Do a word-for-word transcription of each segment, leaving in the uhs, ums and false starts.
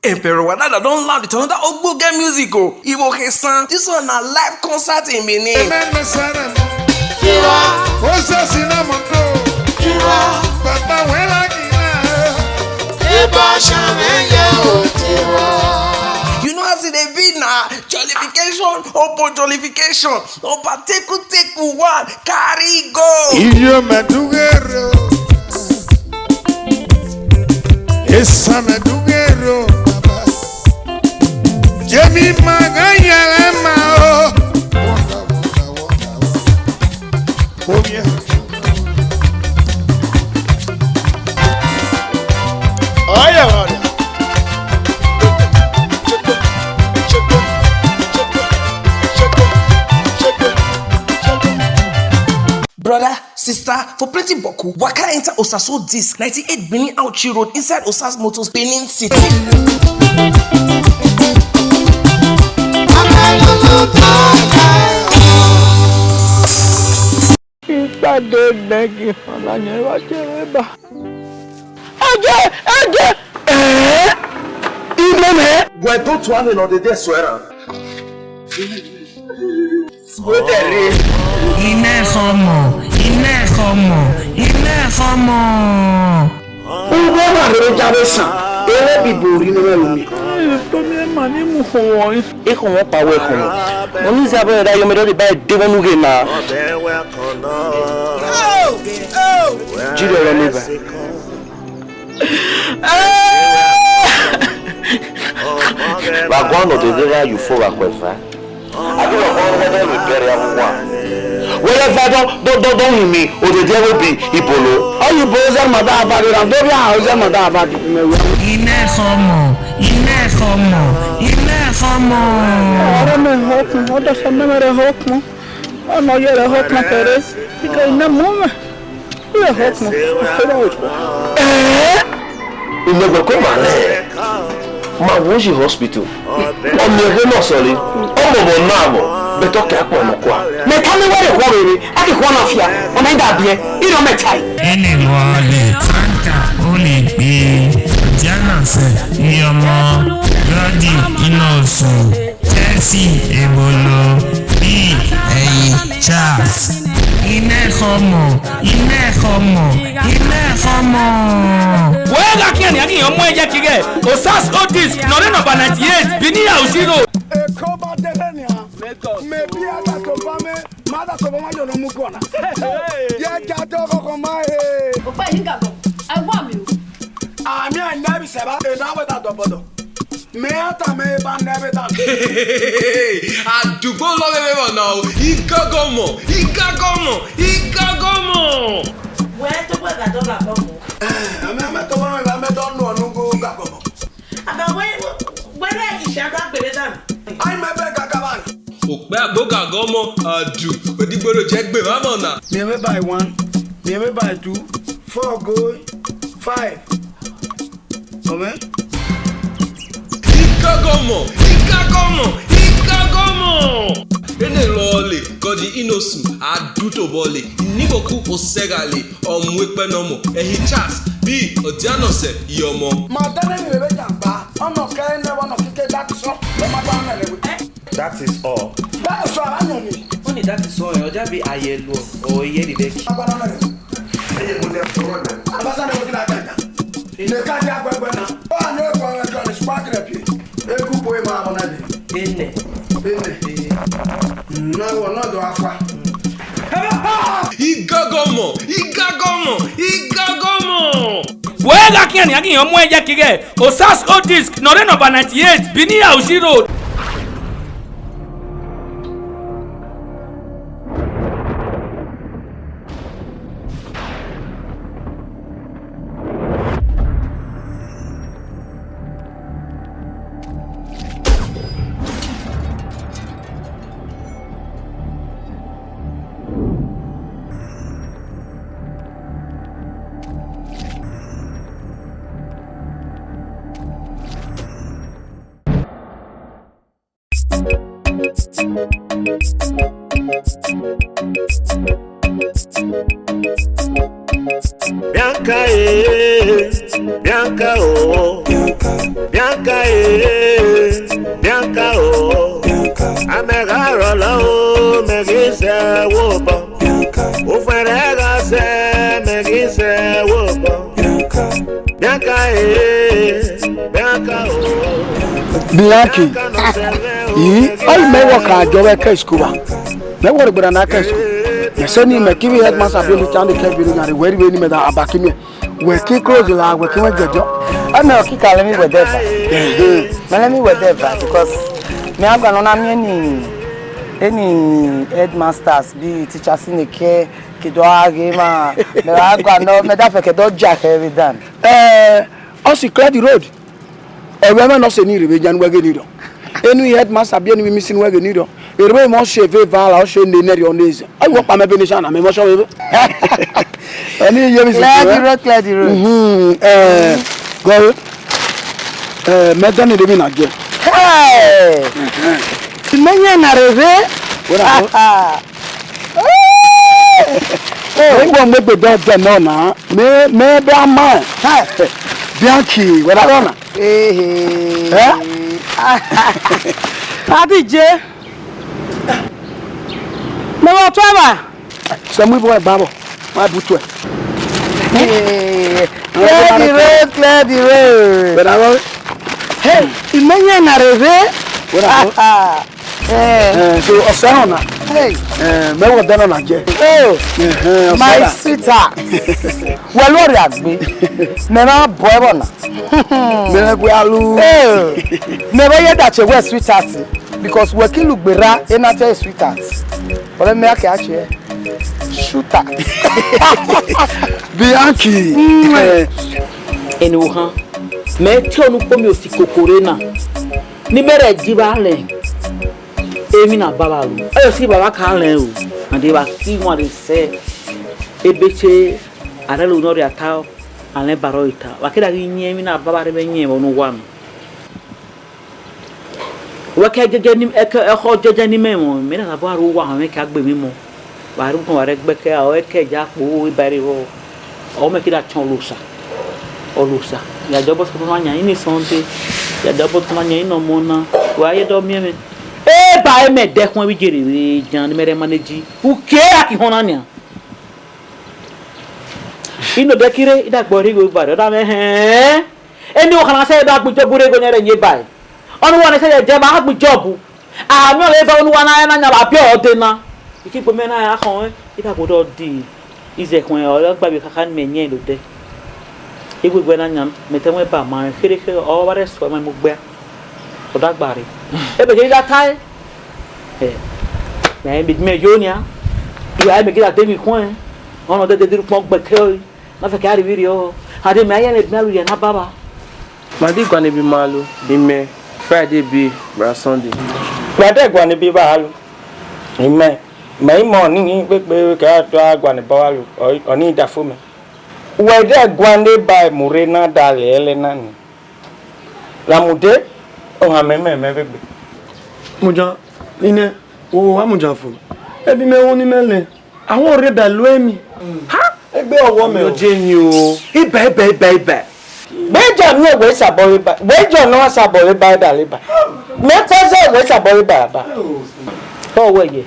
Emperor Wadada don land with another Ogboge music o. Igbo Hesan. This one na live concert in Benin. Amen, Messiah. Osa sinamon. Papa, wela kina. Eba shame ye o. You know as e dey be na jollification, opo jollification, opa teku teku one, carry go. Iyo madugero. Esa madugero, baba. Jemi magayalama o. Oh, yeah. Oya, oya. Brother, sister, for plenty boku, waka enter Osaso Disc, ninety-eight Benin Auchi Road, inside Osas Motors, Benin City. Ìpàdé nẹ́gì ọ̀la yẹn wá jẹ́ rẹ́bà. Ẹ̀jẹ̀, ẹ̀jẹ̀, ẹ̀ẹ́, ìmọ̀ mẹ́. Wẹ̀ tó tún á lè lọ dédé sọ ẹ̀ràn. Wẹ́tẹ̀rẹ́. Iná ẹ̀kọ́ mọ̀, iná ẹ̀kọ́ mọ̀, iná ẹ̀kọ́ mọ̀. Ugbo na rere jave san, ere bi bori no me lumi. Ekhon won pa wẹ khon. Mo ni zẹ abọ da yọ mẹ dọdẹ ba de vbọ nu ghe na. Jide ọrọ neva. Vbe aguan nọ dede gha ye ufo vbe akhuẹ eva. A ghi vbe ọkhọ ne wẹ ne vbe bẹrẹ avbe uwa. Wẹ ya va dọ, dọ, dọ, dọ hin mi, odede ẹvbo bi ibolo. Ọ yi ibolo zẹ ma da va ghe ra, do vbe a, zẹ ma da va ghe. Iná ẹ̀kọ́ mọ̀, iná ẹ̀kọ́ mọ̀, iná ẹ̀kọ́ mọ̀. Ọ̀rẹ́ mi hó kún, ọ̀dọ̀ sọ mẹ́mẹ́ rẹ̀ hó kún. Ọ̀nà yẹ rẹ̀ hó kún kẹrẹ, kíkẹ́ iná mú mẹ́. Ee, imẹgbẹ ko ma rẹ ma wo yi hospital. Ọ miẹn ẹghẹ nọ sọre, ọ mọmọ na vbọ, bẹtẹ ọ kẹ akpọ nọkua. Mẹ tama wẹ rẹ ekhọe vbe, a ghi ekhọe na fia, ọ ma i da biẹ, I rhọ mẹ tae. Ene lua le tanka ole gbe, Diana sẹ, Iyọmọ, Rọdi, Inosu, Chelsea, Ebolo, Big, Ẹyi, Charles. Iná ẹ̀kọ́ mọ̀, iná ẹ̀kọ́ mọ̀, iná ẹ̀kọ́ mọ̀. Wẹ gha khian nian ghi yan mu ẹyẹ tighe. Osas Odis, nọ rre number ninety-eight, Benin Auchi Road. Eko ba dede nian. Mẹ bi a da to ba mẹ, ma da to ba ma yo no mu kona. Ye ja to ko ko ma he. Okpa hinga go. Awa mi o. Ami a na bi seba, e na we da do bodo. Mẹ a ta mẹ ba nẹ vbe ta. Adugbo lọ vbe vbe vbọ na o. Igọgọmọ, igọgọmọ, igọgọmọ. Wẹ to wẹ gha dọ gha gọmọ. Ẹ, amẹ, amẹ to wẹ, amẹ to nọ ọnu go gha gọmọ. Aba wẹ, wẹ rẹ iṣẹ ada gbere danu. Ai mẹ bẹ gha gha ba. Okpẹ agbo gha gọmọ, adu, odigbo ro jẹ gbe vbe vbọ na. Miẹn vbe by one, miẹn vbe by two, four go, five. Amen. Igọgọmọ, igọgọmọ, igọgọmọ. Ene lọọle, Gọdi Inosu, adutobọle, iniboku osẹghale, ọmọ ekpẹnọmọ, ẹhi Charles, bi ọdianọsẹ, Iyọmọ. Ma dẹnẹ ni vbe jangba, ọnọ kẹ nẹ vbọ nọ kike that is all. Lọ ma gba mẹ lẹwe. That is all. That is all, ayọn ni. Wọ́n ní that is all, ọjà bíi ayẹlò, ọ̀, iye rẹ̀ bẹ́ẹ̀ kì. Agbada mẹ lẹwe. Eye mo lẹ fọwọ́ lẹ. Abasa ni mo ti na gbẹ̀gbẹ̀. Lè ká di agbẹ̀gbẹ̀ náà. Ó wà ní èkó ẹ̀rọ ẹ̀jọ̀ ní spark rẹ̀ bíi. Eku bo ema ọmọ náà lè. Ene. Ene. Ee. Náà wọ̀ náà dọ̀ afa. Igọgọmọ, igọgọmọ, igọgọmọ. Wẹ gha khian nian ghi yan mu ẹyẹ tighe. Osas Odis, nọ rre number ninety-eight, Benin Auchi Road. Bianca, eh, Bianca, oh, Bianca, eh. Bianchi, yi, ayi mẹ wọ ka jọ vbe ke school ba. Mẹ wọ rhe gberra na ke school. Mẹ sẹ ni mẹ ki vbi headmaster bi ni chande ke bi ni gari wẹ rhie vbene mẹ da aba ki mẹ. Wẹ ki close la, wẹ ki wẹ jẹjọ. Ẹ mẹ ọ ki ka lẹ mi wẹ dẹ ba. Mẹ lẹ mi wẹ dẹ ba because mẹ a gua nọ na miẹn ni, eni headmasters bi teachers neke ke do a ghe ma. Mẹ a gua nọ, mẹ da fẹ ke do ja khe vbe dan. Ẹ, ọ si clear the road. Ọ vbe ẹmwẹ ne ọ sẹ ni rre vbe ya ne uwẹ ghe ni rrọọ. Eni headmaster bi eni vbe missing ne uwẹ ghe ni rrọọ. Erha emwi ọ sẹ vbe eva la, ọ sẹ ne nẹ rriọ ne eze. Ayi wẹ ọkpa mẹ bene sha na, mẹ mọ sọ vbe. Eni ye mi si. Clear the road, clear the road. Mhm, eh, go. Eh, mẹ dẹ ni de mi na je. Hey! Mẹ yan na rre vbe. Wẹ na go. Ah, ah. Hey! Wẹ mu egbe dẹ dẹ nọ na. Mẹ, mẹ bẹ a ma. Hey! Bianchi, wẹ na rrọọ na. Ehe. Eh? Adije. Mẹ vbe ọtuẹ mwa. Sẹ mu ibọ ẹgba vbọ. Wa bu tuẹ. Hey, clear the road, clear the road. Wẹ na rrọọ. Hey, imẹ yan na rre vbe. Wẹ na rrọọ. Ah, ah. Eh. Eh, so, ọsẹ họn na. Hey. Eh, mẹ wọ dẹ nọ na je. Oh, eh, eh, my sweetheart. Wẹ lọ rria gbe. Mẹ ma bọ ẹvbọ na. Mẹ vbe gu alu. Eh, mẹ vbe ye da che wẹ sweetheart. Because wẹ ki lugberra, ena te sweetheart. Ọre mẹ a ke a che. Shooter. Bianchi. Mm. Eh. Eni ohan. Mẹ tie onu kpo mi osi kokore na. Ni mẹ rẹ ji vba lẹ. Emwi na baba ru. Ẹyọ si baba ka lẹ o. And eva ki wan re sẹ. Ebe che, arẹ lo nọ rria ta, alẹ barọ ita. Wa ke da ghi yin emwi na baba rre vbe yin vbe onu wa nọ. Wẹ ke jeje ni, ẹke, ẹkhọ jeje ni mẹ mọ, mẹ na taba ru wa, mẹ ke gbe mi mọ. Wa ru kan wa rẹ gbe ke, ọ ke ja kpo, e ba re vọ. Ọ mẹ ke da chọn Ọlosa. Ọlosa. Ya jọ bọ sọ ma yan ni Sunday. Ya jọ bọ sọ ma yan ni ọmọ na. Wa ye dọ miẹn mẹ. E ba e mẹ dẹkun vbe jere vbe jan ni mẹ rẹ manage. Uke a ki họn na nian. Ino de kire, i da gbọ rhie igho ba rẹ, ọ da mẹ hẹn. Eni ohan na sẹ da gbe Job rre igho ne rẹ yin ba. Ọni wa ne sẹ ye je ma gbe Job. A miẹn ọre eva ọni wa na na nya ba biẹ ọde na. Iki gbe mẹ na ya khọn, i da gbe do di. Ize khun ọ gba vbe khakha ni mẹ yin lo de. Igbe igbe na nya mẹ te wẹn ba ma khere khere ọ wa rẹ sua ma mu gbe. Ọ da gba rre. Ebe khere da tae. Eh. Mẹ mẹ yo nia. Iya mẹ ghi da de mi khuẹn. Ọnọ dede duru kpọn gbe ke ọre. Na fẹ ke a rhie vbirriọ. Ade mẹ a ye ne mẹ a lu ye na baba. Ma de guan ne bi ma lu, imẹ, Friday bi, bra Sunday. Ma de guan ne bi ba lu, imẹ, mẹ i mọ ni kpekpe ke a tọ a guan ne ba lu, ọ, ọ ni da fo mẹ. Wẹ de guan ne ba mu rre na da lele na ni. La mu de, ọ ha mẹ mẹ mẹ vbe gbe. Mujan, ine, o wa mujan fo. Ebi mẹ wo ni mẹ lẹ. Àwọn ọ̀rẹ́ bẹ̀ ló ẹ̀mí. Ha? Egbe ọwọ́ mẹ o. Ọjọ́ ẹ̀yìn o. Ibẹ̀, ibẹ̀, ibẹ̀, ibẹ̀. Gbẹ́jọ́ mi ò wẹ́ sàbọ̀ rẹ bá. Gbẹ́jọ́ náà sàbọ̀ rẹ bá dà lé bá. Mẹ fẹ́ sẹ́ wẹ́ sàbọ̀ rẹ bá bá. Ọwọ́ ẹ̀yẹ.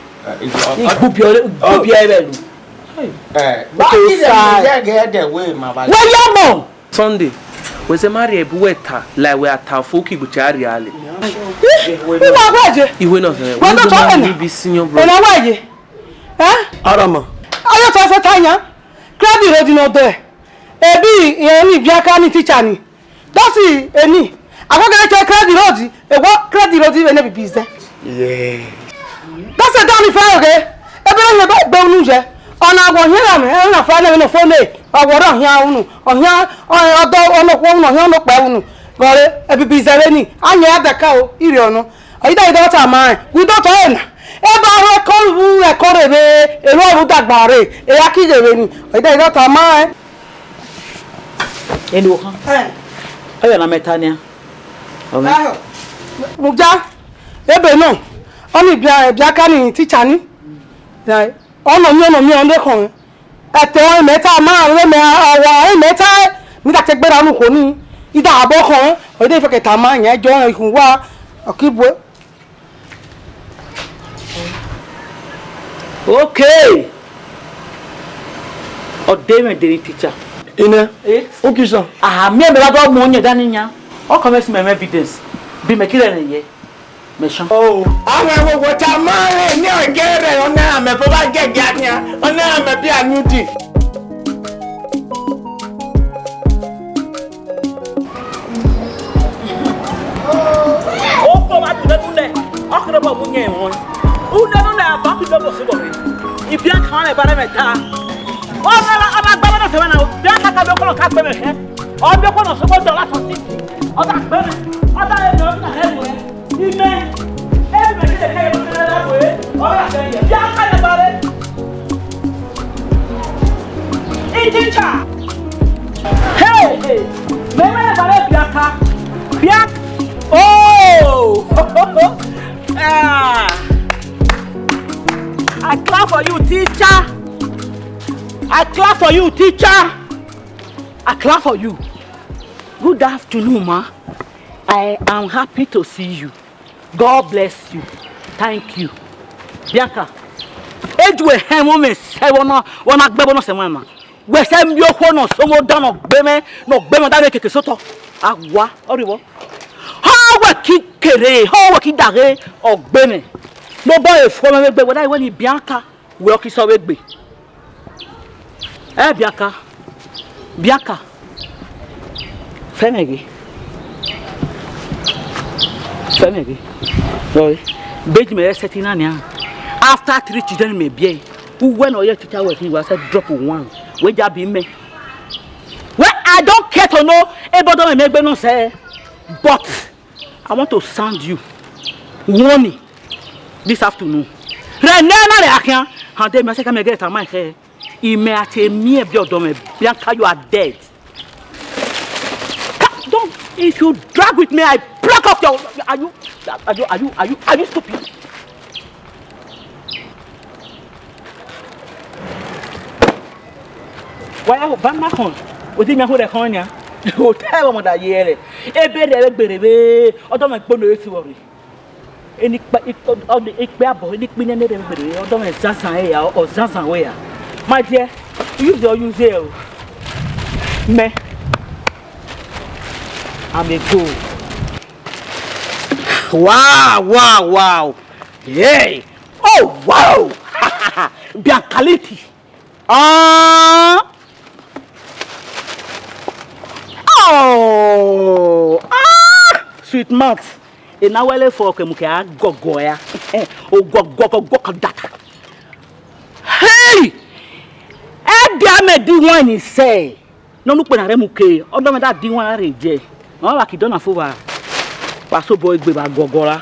Ìgbùbí ọ̀rẹ́, ìgbùbí ẹ̀rẹ́ lò. Ẹ, bá kí lè mú yẹ́gẹ́ ẹ̀dẹ̀ wé màbá. Wẹ́ yá mọ̀. Sunday, wẹ sẹ ma rhie ẹbu wẹ ta, la wẹ a ta fo ki gbuche a rhie ale. Uwa wa ye. Iwe na sẹ. Wẹ do tọ ena. Bi senior bro. Ena wa ye. Eh? Arama. Ayo tọ sẹ ta yan. Credit road ni ọdọ ẹ. Ebi, eni Bianca ni teacher ni. Dọsi eni. Akọkẹrẹ che credit road. Ewo credit road vbe ne bibi zẹ. Yeah. Dọsi dani fẹ oge. Ebe ne ba gbe unu ye. Ọna wọ hiẹn ra mẹ, ẹ na fa ne no phone. Ọwọrọ ọhian unu. Ọhian, ọ, ọdọ ọnọkhuo unu, ọhian ọnọkpa unu. Gọre, ebibi zẹ vbe ni. Anya adaka o, ire ọnọ. Ọyida idọta ma ẹ. Wi dọta ẹ na. Eba ho ẹko ru, ẹko rre vbe, erhu ọru dagba rre. Eya ki ghe vbe ni. Ọyida idọta ma ẹ. Eni ohan. Ẹ. Ọyọ na mẹ ta nia. Ọmẹ. Aho. Muja. Ebe nọ. Ọni Bia-, Bianca ni teacher ni. Right. Ọnọ miẹn, ọnọ miẹn, ọnọ ekhọnmwẹ. Ẹtẹ ọnrẹn mẹ ta ma, ọnrẹn mẹ awa, ọnrẹn mẹ ta, mi da te gberra unu kho ni. I da ha bọ khọnmwẹ, ọ i de fẹkẹ tama, yan jọ ọnrẹn ikhun wa, ọ ki bue. Okay. Ọ de mwẹ de ni teacher. Ine. Eh? Ukisha. Aha, mie mẹ ba do mu yẹn dani yan. Ọ kọ mẹ si mẹ evidence. Bi mẹ kire ne ye. Mẹ shan. Oh, amẹ wo wo ta ma le ni ọgẹrẹ, ọna amẹ fo ba gẹgẹ ania, ọna amẹ bi anu di. Oko ba tu nenu nẹ, ọkẹrẹ bọ mu yẹn wọn. Unenu nẹ, a ba tu bọ si bọ re. Ibianka ne ba re mẹ ta. Ọ na, ọ na gba bọ na sẹ mẹ na, Ibianka ka bi okolo ka gbe mẹ hẹ. Ọ bi okolo sọ bọ dọla sọ si. Ọ da gbe mẹ, ọ da ye mẹ, ọ da ye mẹ. Ime, ime ki de ke yo na da we, ora ke ye. Bianca ne bare. Iticha. Hey, hey. Me me ne bare Bianca. Bianca. Oh. Ah. I clap for you, teacher. I clap for you, teacher. I clap for you. Good afternoon, ma. I am happy to see you. God bless you. Thank you. Bianca. Eju ehe mo me se wo na, wo na gbe bo no se mo ma. We se mi okhuo no so mo da no gbe me, no gbe me da me keke so to. Awa, ori wo. Ho we ki kere, ho we ki daghe, ogbe me. Mo bo e fo me gbe, we da we ni Bianca, we o ki so we gbe. Eh, Bianca. Bianca. Fẹmẹ ghe. Fẹmẹ ghe. Oi. Bed me setting na nia. After three children me bie. Who when oye teacher we he was said drop one. We ja bi me. Well, I don't care to know about me me gbe no se. But I want to sound you warning this afternoon. Re ne na re akhian, hande mi se ka me get am my hair. Ime ati emi e bi ọdọ mẹ, Bianca, you are dead. Don't, if you drag with me, I pluck off your, are you, are you, are you, are you, are you stupid? Wa ya ba ma khọn, o di mi a ho rẹ khọn nia. O te ẹvbo ọmọ da ye rẹ. Ebe rẹ vbe gbere vbe, ọdọ mẹ gbono efi vbọ rre. Eni kpa, ikpe abọ, eni kpi nene rẹ vbe gbere vbe, ọdọ mẹ zazan ẹre ya, ọ zazan wẹ ya. My dear, use your use here o. Me, I'm a go. Wow, wow, wow. Hey. Oh, wow. Biancality. Ah. Oh. Ah. Sweet mouth. Ena wẹlẹ fọ ke mu ke a gọgọ ya. O gọgọ gọgọ ka data. Hey! Ẹdia mẹ di wine sẹ. Nọ nu kpe na rẹ mu ke. Ọdọ mẹ da di wine a rhe jẹ. Ọ wa ki dọ na fo vba. Wa so bọ egbe vba gọgọ ra.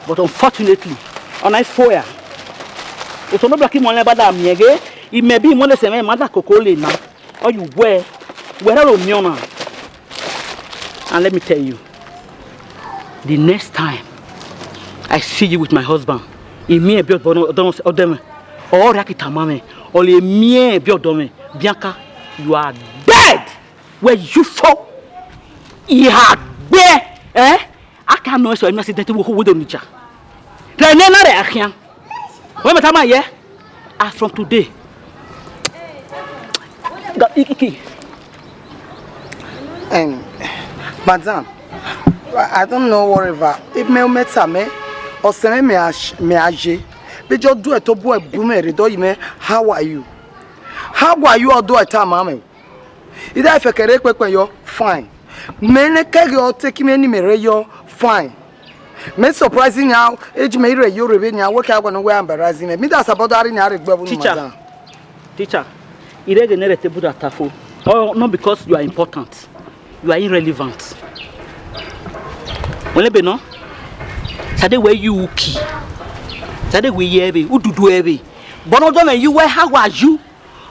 But unfortunately, ọna ifo ya. Oto no bla ki mọ lẹ ba da miẹn ghe. Imẹ bi mọ lẹ sẹ mẹ ma da koko le na. Ọ yu wẹ. Wẹ rẹ ro miọn na. And let me tell you, the next time I see you with my husband, imi ẹbí ọdọ mẹ, ọdọ mẹ, ọ rẹ akitama mẹ, ọ lè mi ẹbí ọdọ mẹ, Bianca, you are dead. Where you for? Ìhàgbẹ́, eh? I can't know so any accident wo wo do nija. Rẹ nẹ na rẹ akhian. Wẹ mẹ ta ma yẹ? As from today. Ga-, iki, iki. Um, madam, I I don't know whatever. If me meta me, or send me a sh-, me a je. Be just do it to boy boom it, do you me? How are you? How are you? Or do it, mama? Either if I can make yo fine. Me ne kege o take me ni me re yo fine. Me surprising now, age me re yo rebe now, work out gonna wear embarrassing me. Me that's about that in a regbe. Teacher. Madam. Teacher, irege nere te buda tafo. Oh, not because you are important. You are irrelevant. Wele be no? Sade where you ki. Sade we ye be, ududu ebe. Bono do me you where how are you?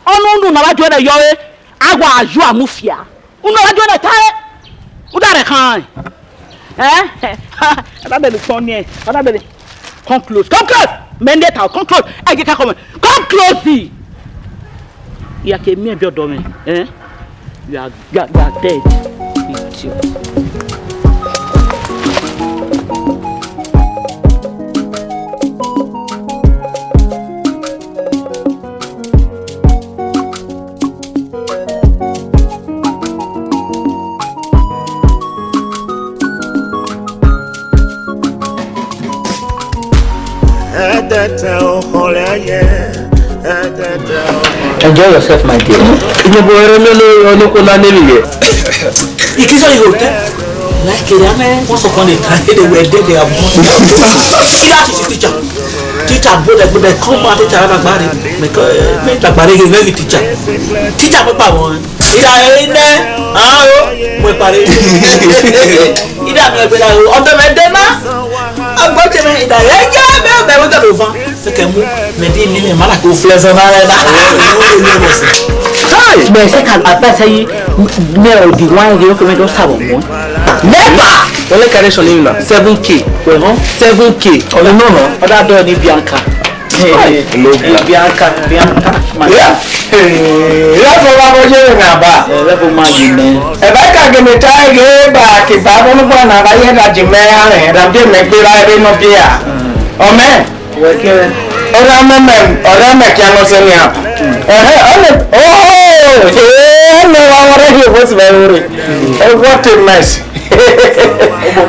Ọnu unu na vba juẹ rẹ yọ re, a wa yu amufia. Unu na vba juẹ rẹ ta re, u da rẹ khan. Eh? Ada dele kpọn niẹn, ada dele. Come close, come close. Mẹ nẹ ta, come close. Ẹ je ka kọ mẹ. Come close. Ya ke mi ẹbí ọdọ mẹ. Eh? You are, you are, you are dead. Idiot. Enjoy yourself, my dear. Inye bo ere lele, ono ko na nemi ye. Ikizo iho te. Like ere ame, once upon a time, they were dead, they have gone. Ira ti teacher. Teacher bo de, bo de, come out, teacher na gbare. Me ko, me ta gbare ge, me teacher. Teacher bo pa won. Ira ene, ah, o, mo pare. Ira me gbera o, ọdọ me de na. Agbo te me, ira e je me, me wo do van. Se ke mu, me di ni me mala ko flex na re na. Hey! Bẹẹ sẹ ka bàbá sẹ yìí, mẹ ò di wá yẹ kí mi tó sàbọ̀ mọ́. Never! Wọ́n lé kárẹ́ sọ nínú náà, seven K, wẹ̀ hàn, seven K. Ọ̀rẹ́ náà nà. Ọ̀dà dọ̀ ní Bianca. Hey, Bianca, Bianca, my. Yeah. Hey, that's what I'm going to. Ẹ bẹ ka gẹnẹ ta ẹgẹ ba kì bá bọ́nú bọ́ náà bá yẹ dajì mẹ́ arẹ̀ dàbí mẹ́ gbé bá ẹbí náà bí a. Ọmẹ. Wẹkẹ. Ọ̀rẹ́ mẹ́mẹ́, ọ̀rẹ́ mẹ́ kí a nọ sẹ́ni à. Ẹ̀hẹ́, ọ̀nà, oh, hey, ọ̀nà wa wọ́n rẹ̀ yóò bó ti bá yóò rè. What a mess.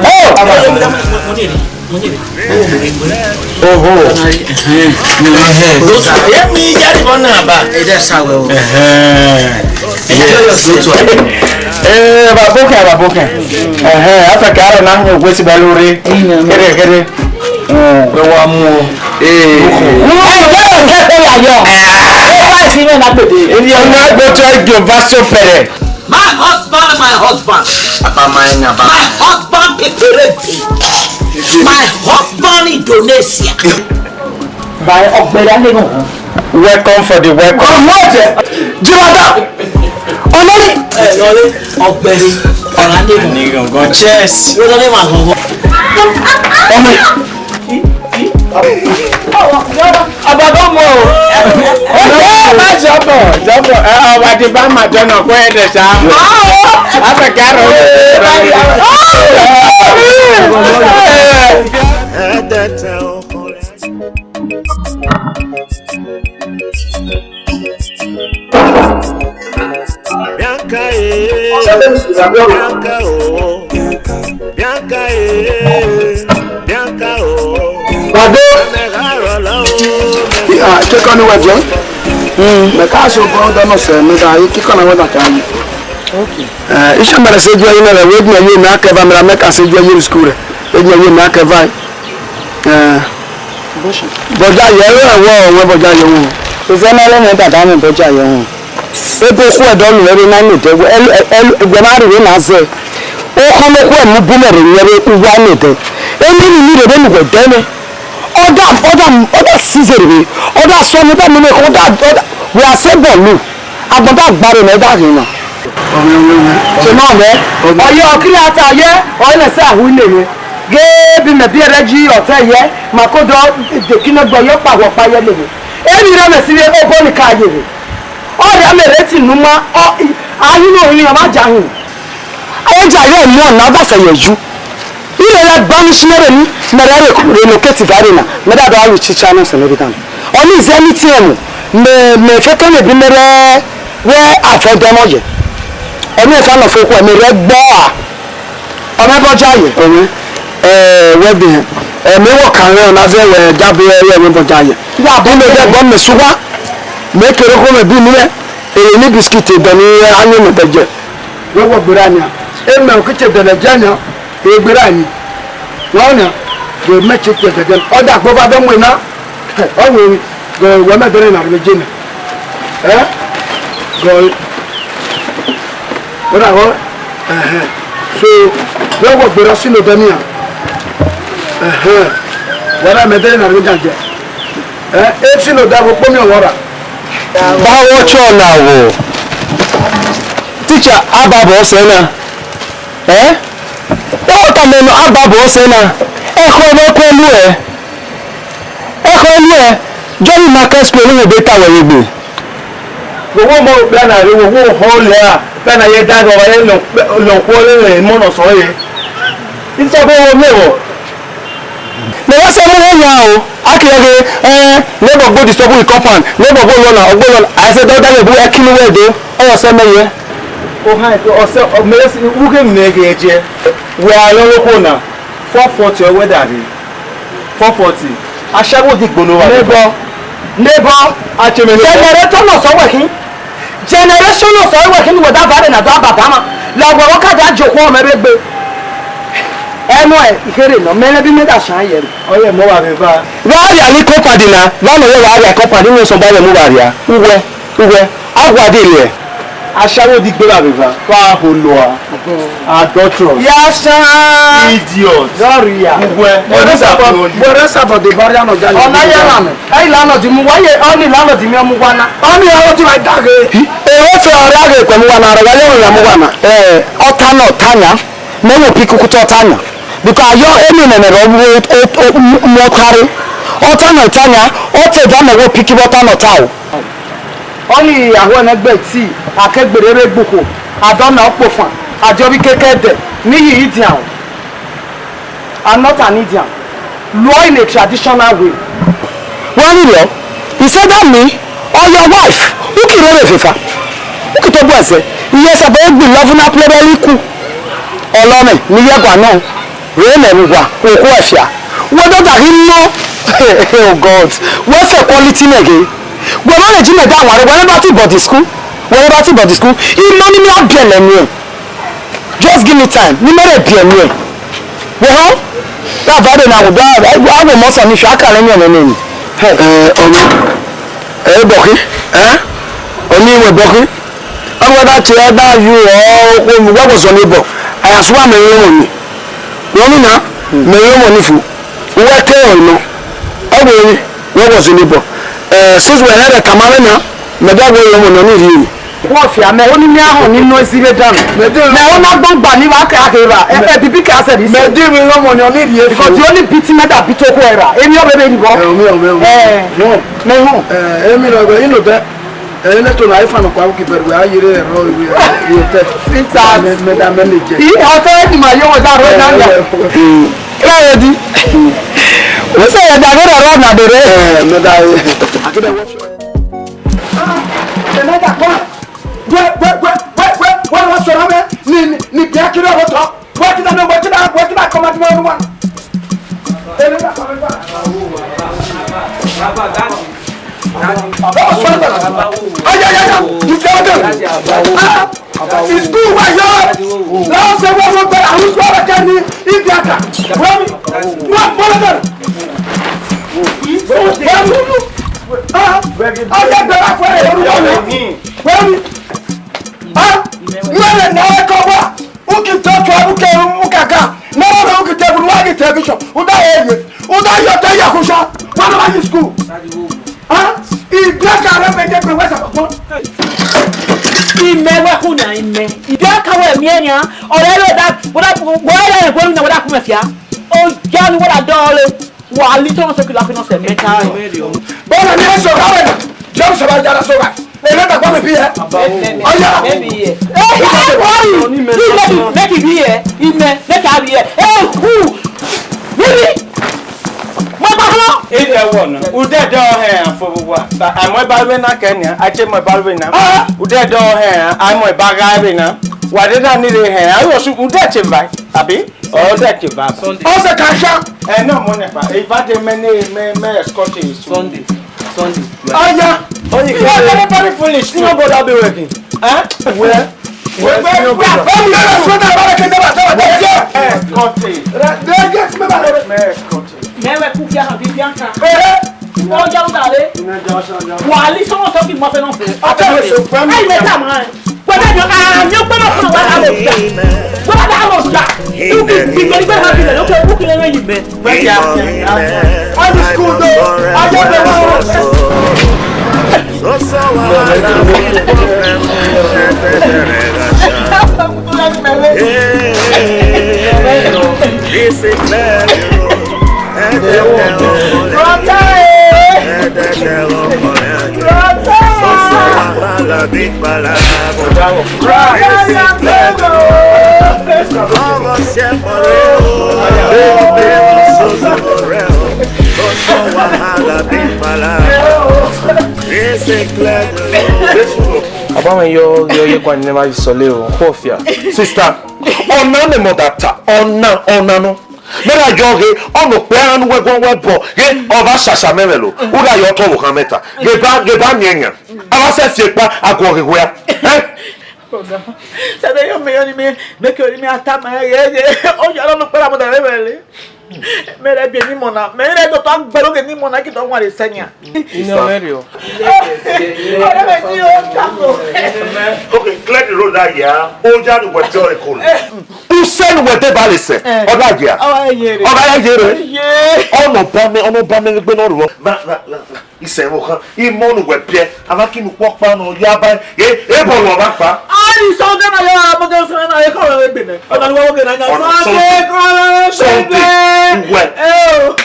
Oh. Oho. Emi yari bọ na ba. Ede sa wẹ o. Ẹhẹn. Yes. Eh, babokẹ, babokẹ. Ẹhẹn, afẹkẹ arọ na hu wesi bẹ lórí. Kẹrẹ, kẹrẹ. Wẹ wa mu o. Eh. Wọ́n yóò kẹ́kọ̀ọ́ yà yọ. Ẹ bá ti mẹ́ta pèdè. Èmi ọ̀nà gbọ́dọ̀ ẹgbẹ́ bá sọ pẹ̀rẹ̀. My husband, my husband. Apa main apa? My husband Peperete. My husband Indonesia. By Ọgbẹrẹ Alenu. Welcome for the welcome. Ọmọ jẹ. Jìbàdà. Ọmọ yìí. Ẹ lọlé Ọgbẹrẹ Alenu. Ní gangan, cheers. Wọ́n lọ ní màá gangan. Ọmọ yìí. Ababa mọ o. Ẹ má jọbọ, jọbọ. Ẹ, ọba ti bá màá jọ náà kó ẹ dẹ̀ sá. Afẹ̀kẹ́ àrò. Bianca, eh, Bianca, oh, Bianca, eh, Bianca, oh. Bade. Ah, kika ni wewe. Mm. Meka so bodo no se, me da kika na wewe kan. Okay. Eh, isha mara se jua ina la wewe na yeye na keva mara meka se jua yeye skure. Wewe na yeye na keva. Eh. Bọja yẹ, ẹ wọ, wẹ bọja yẹ wọn. Ozẹnalẹ mẹ dada mẹ bọja yẹ wọn. Ebe okhu ẹdọ nu ẹre na nẹdẹ, ẹgbẹ ma rere na zẹ. Okhan okhu ẹmu bu mẹ re yẹn re uwa nẹdẹ. Emi ni mi rere nu wẹ dẹ nẹ. Ọda, ọda, ọda si zere re. Ọda sọ ni ọda mi ne ọda, ọda. Wẹ a se bọọlu. Agbọn da gbare mẹ da ghin na. Ṣe ma mẹ. Ọyẹ ọkiri ata yẹ, ọyẹ nẹ sẹ ahu ile yẹ. Ghe bi mẹ biẹrẹ ji ọtẹ yẹ, ma ko dọ dekine gbọ yọ kpa wọ kpa yẹ lele. Eni rẹ mẹ si vbe obọ ni ka yere. Ọrẹ amẹ rẹ ti numa, ọ, ayin no rin ọmọ aja hin. Aye ja yọ mu ọna ọba sẹ yẹ ju. Ire rẹ banish mẹ rẹ ni, mẹ rẹ re relocate vare na, mẹ da dọ alu chicha nọ sẹ mẹ bi dan. Ọni is anything emu, mẹ, mẹ fẹkẹ mẹ bi mẹ rẹ wẹ afẹ dọmọ yẹ. Ọni ẹfa nọ fẹ okhuẹ, mẹ rẹ gbọ a. Ọmọ ẹbọ ja yẹ. Ọmọ, ẹ, wẹ bi hẹ. Ẹ, mẹ wọ kan rẹ ọna zẹ wẹ jabe ẹ, ẹ, mẹ bọ ja yẹ. Ya bọ mẹ dẹ gbọ mẹ suwa. Mẹ kere kọ mẹ bi mi rẹ. Ere ni biscuit dọ ni ẹ, a yẹn mẹ bẹ jẹ. Wẹ wọ gbera nia. Ẹ mẹ o kí che dẹnẹ jẹ nia. Egbera ni. Wọn na, wẹ mẹ che che gẹgẹ. Ọda gbọ ba dọ mu na. Ọ wẹ, wẹ mẹ dẹrẹ na rẹ je na. Eh? Gọ. Ọda wọ. Ẹhẹn. So, wẹ wọ gbera si no dẹ nia. Ẹhẹn. Wẹ mẹ dẹrẹ na rẹ je. Eh, e si no da wọ kpo mi ọwọ ra. Ba wọ chọ na wo. Teacher, ababọ sẹ na. Eh? Ẹ wọ́n ta mẹ́nu ababọ̀ ọ̀sẹ̀ náà. Ẹ kọ́ ẹ lọ́kọ́ ẹlú ẹ. Ẹ kọ́ ẹlú ẹ. Jọ́ni Market Square ló ń gbé táwọn ẹ̀yẹ gbé. Gbogbo ọmọ òpin àná rẹ, gbogbo ọ̀hún lẹ́ à. Bẹ́ẹ̀ náà yẹ dáadáa, ọba yẹn lọ kú ọ lẹ́yìn mọ́nà sọ yẹ. Ìtọ́gbọ́n wọn mẹ́wọ̀. Mẹ wá sọ mú wọn yà o. A kì í yẹ kí, ẹ, neighbor go disturb the compound, neighbor go lọ́nà, ọgbó lọ́nà. Àìsè dọ́dá lè bu ẹ kí ni wẹ́ẹ̀ dé. Ọ̀rọ̀ sẹ́mẹ̀ yẹ. O ha, ọsẹ, ọmọ esi, uke mnege eje. We are lọ́wọ́ kò náà. Four forty ọwẹ́ dàrí. Four forty. Ashawo di gbono wa. Nebo, nebo. Acheme nebo. Generator no so working. Generation no so working with that vare na do ababama. La wo ka da joko me be gbe. Eno e, ikere no, me bi me da shan ye. Oye mo wa be ba. Wa ya ni company na, wa no ye wa ya company no so ba ye mo wa ya. Uwe, uwe, agwa de le. Ashawo di gbe ba be ba. Wa ho lo a. Adulterous. Yasa. Idiot. Gloria. Uwe. Bore sabo, bore sabo de barrier no jani. Ona ya na me. Ai landlord mu wa ye, oni landlord mi mu wa na. Oni landlord wa dage. E wo fe ora ge ko mu wa na, ora ga le ya mu wa na. Eh, ota no tanya. Me wo pick ku to tanya. Because yo emi ne ne ro wo mo tare. Ota no tanya, o te da me wo pick bo ta no ta o. Oni ahu ne gbe ti, akegbere re gbuko, adona okpofan, ajobi kekede, mi yi Indian. I'm not an Indian. Law in a traditional way. Wani lo, he said that me or your wife, who ki rere fefa? Who ki to bu ese? Iye sabo egbi love na plebe liku. Olome, mi ye gwa no. Re ne ru wa, oku efia. We do da hi no. Oh God. We se quality nege. We ma le ji me da wa, we never to body school. We never to body school. I mani mi abele mi. Just give me time. Ni mere bi mi. We ho? Da vare na wo da, I will most on if I can any name. Hey. Eh, oni. Eh, boki. Eh? Oni we boki. Ọwọ́ bá ti ẹ bá yú ọ, wọ́n wọ́n sọ ní bọ̀. Àyàsúwà mẹ́rin ọmọ mi. Wọ́n mi nà, mẹ́rin ọmọ ní fún. Wọ́n tẹ́ ọ̀ nà. Ọwọ́ mi, wọ́n wọ́n sọ ní bọ̀. Ẹ, sísú ẹ̀rẹ́ rẹ̀ kà máa rẹ̀ nà. Mẹ́ta wọ́n yọ ọmọ náà ní ìrì. Wọ́n fi àmẹ́, ó ní ní àhàn nínú ẹsí rẹ̀ dànù. Mẹ́ta Mẹ́ ó ná gbọ́n gbà ní wàá kẹ́ àkẹ́ rà. Ẹ, ẹ, bíbí kẹ́ àṣẹ rí sí. Mẹ́ta mi ọmọ náà ní ìrì. Because ó ní bìtì mẹ́ta bí tó kọ́ ẹ rà. Èmi ò bẹ̀bẹ̀ yìí bọ́. Ẹ, omi, omi, omi. Ẹ, Wọ́n. Mẹ́hàn. Ẹ, èmi lọ bẹ̀ yín lò bẹ́ẹ̀. Ẹ̀yin lẹ́tọ̀ náà, ifá nìkan kí bẹ̀rù wá yẹrẹ ẹ̀rọ ìwé ìwé tẹ́. Sweetheart. Mẹ-, mẹ-, mẹ́ta mẹ́lẹ̀ jẹ. Ìyá ọtọ́ ẹ̀ ni màá yọ wọ́n dá rọ́ náà yà. Ẹ, ẹ. Kílẹ̀ yẹ di. Wọ́n sọ yẹ dàgbé rẹ̀ rọ́ nà bẹ̀rẹ̀. Ẹ, mẹ́ta yẹ. Akéde wọ́n fi. Ah, ẹ mẹ́ta kọ́. Wẹ́, wẹ́, wẹ́, wẹ́, wẹ́, wọ́n lọ sọ̀rọ̀ mẹ́. Ni, ni, ni bí akéré ọ̀rọ̀ tọ́. Wekina no, wekina, wekina, come out, one, one. Oh, sorry, sorry. Ay, ay, ay, ay. You tell them. Ah, it's good, why you? Now say what, what, what, who's what, I can't eat that. Where me? What, what, what? Ah, I get the right way. Where me? Ah, you are the now, come on. Uki tatu abuke ukaka. Na wana uki tebu wagi television. Uda eye. Uda yote ya kusha. Wana wagi school. Ha? Ibia ka re pe je pe wesa ko. Ime we kuna ime. Ibia ka we mienya. Ore lo da. Wala wala wala na wala kumefia. O jani wala dole. Wa li to so kila fino se meta. Bona ni so ka wena. Jam so ba jara so ka. Ele ta kwa mi bi e. Oya. Maybe yeah. Eh, yeah, worry. He make it, make it be here. He make, make it be here. Eh, who? Really? Mo ba lo. Ide wo no. Ude do he an fo wa. Ba amo ba we na Kenya. A che mo ba we na. Ah. Ude do he an, amo ba ga we na. Wa de na ni re he an. Ayo su ude che vai. Abi? Oh, that you baba. Sunday. Oh, the kasha. Eh, no, money, pa. If I did many, many, many escort you. Sunday. Sunday. Aya. Oh, you are very, very foolish. You know what I'll be working. Huh? Where? Where, where, where? Oh, you never saw that, but I can never tell you. Escort you. Right, they get me back. Many escort you. Never cook your happy Bianca. Eh? Ọjà ń dàlẹ́. Wà á lè sọ́wọ́ sọ́kì mọ́fẹ́ náà fẹ́. Ọjọ́ ìṣòfò mi. Ẹ yẹ ká máa. Wọ́n bá jọ àmì ọgbẹ́ náà fún wa láwọn ọ̀gá. Wọ́n bá dá àwọn ọ̀gá. Ìgbẹ́ ìgbẹ́ máa fi lẹ̀ lókè kúkú lẹ́yìn ìgbẹ́. Wọ́n ti school tó. Ọjọ́ ìgbẹ́ wọn. This is Brother, eh! Brother! Abame yo yo ye kwani nema isole o. Kofia. Sister, ona ne mo data. Ona, ona no. Mẹ na yọ ghe, ọ nọ kpẹ anu wẹ guan wẹ bọ, ghe, ọ vba shasha mẹ mwẹ lo. U gha yọ tọ vbe okhan mẹ ta. Ghe ba, ghe ba miẹn yan. A vba sẹ fi ekpa, a guọ ghe wẹ a. Eh? Brother, sẹ de yọ mẹ yọ ni mẹ, mẹ ke ni mẹ ata mẹ, ye, ye. Ọ ya nọ kpẹ la mo da vbe le. Mẹ rẹ bie ni mọ na, mẹ rẹ do ta gbẹ lo ghe ni mọ na ki do wan re sẹ nia. Ina mẹ rio. Ọ̀rẹ́ mi tí ó tako. Okay, clear the road that year. Ó já ni wẹ̀ tí ọ̀rẹ́ kò lè. Usain wẹ̀ dé balẹ̀ sẹ̀. Ọ̀dà jẹ́. Ọba ẹ yé rẹ̀. Ọba ẹ yé rẹ̀. Yé. Ọ̀nà bá mi, ọ̀nà bá mi gbé náà rọ̀. Bá, bá, bá, bá. Ìsẹ̀ wọ̀ kan. Ìmọ̀ nù wẹ̀ bíẹ́. A máa kí nu pọ́ pa nù yá báyìí. Ẹ, ẹ bọ̀ lọ bá pa. Ayi sọ́dẹ̀ náà yọ abọ́dé fún ẹ náà. Ẹ kọ́ ọ̀rọ̀ ẹgbẹ̀ náà. Ọ̀nà ni wọ́n wọ́n gẹ̀ náà. Ọ̀nà Sunday. Sunday. Wẹ̀. Ẹ o.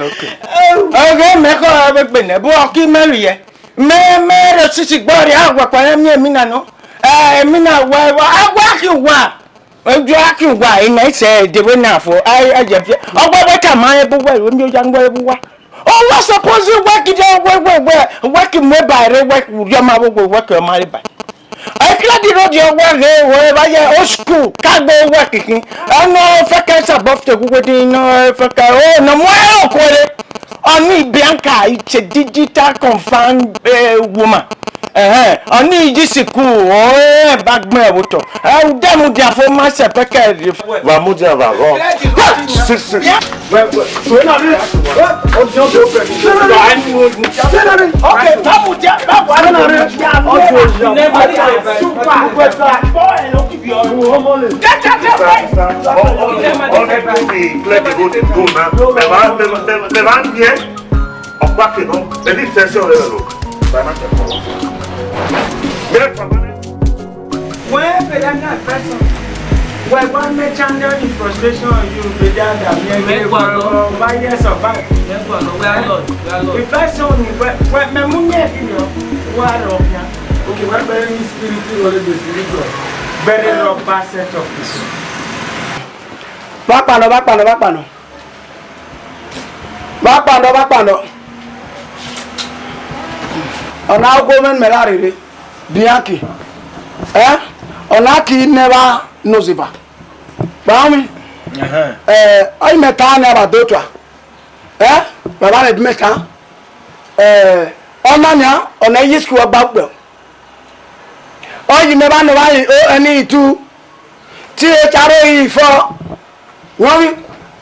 Okay. Ẹ o. Ọ̀rẹ́ mi kọ́ ọ̀rọ̀ ẹgbẹ̀ náà. Bó ọkí mẹ́rin yẹ. Mẹ, mẹ rẹ sisi gbọ rẹ, a wa kpa ya mi, emi na nọ. Eh, emi na wa, wa, a wa ki wa. Ojo a ki wa, ina ise de we na fo. Ai, a je fi. O wa we ka ma e bu we, mi o ya ngbo e bu wa. O wa suppose we ki de we, we, we, we ki mo ba re, we ku yo ma we, we, we ki ma re ba. I clear the road, you work, eh, wherever you, oh, school, cargo work, eh. I know, if I can support the good thing, no, if I can, oh, no more, oh, Kore. Only Bianca, it's a digital confirmed, eh, woman. Eh, only this school, oh, eh, bag me, what? I would damn with their former secretary. Vamudia Vago. Six, six. Wait, wait. Wait, wait, wait. Okay, Babu, ja-, Babu, Super. Get out of here. All the people be clear the road to go now. They want, they, they, they want here. Ọ̀pá kìnnà, ẹni tẹ̀sí ọ̀rẹ́ rẹ̀ lò. Bàbá tẹ̀ kọ́. Mẹ́rin pàmò. Wee be da na person. Wee gba me channel in frustration you be da da me. Me gba lo. Ba yes or bad. Me gba lo. We are Lord. We are Lord. The first one, we, we, me mu nye ki yo. Wa ro ya. Okay, we bury the spirit in all the spiritual. Bury the bad set of this. Bá pa lọ, bá pa lọ, bá pa lọ. Bá pa lọ, bá pa lọ. Ọna ogo mẹ mẹ la rere. Bianchi. Eh? Ọna ki never know ziva. Gba mi. Ẹhẹn. Eh, oyi mẹ ta ni aba do tua. Eh? Baba mẹ bi mẹ ta. Eh, ọna nia, ọna yi school ọgba ukpẹ. Oyi mẹ ba nọ ba yi o ẹni itu. Ti e charo yi fo. Wọn mi.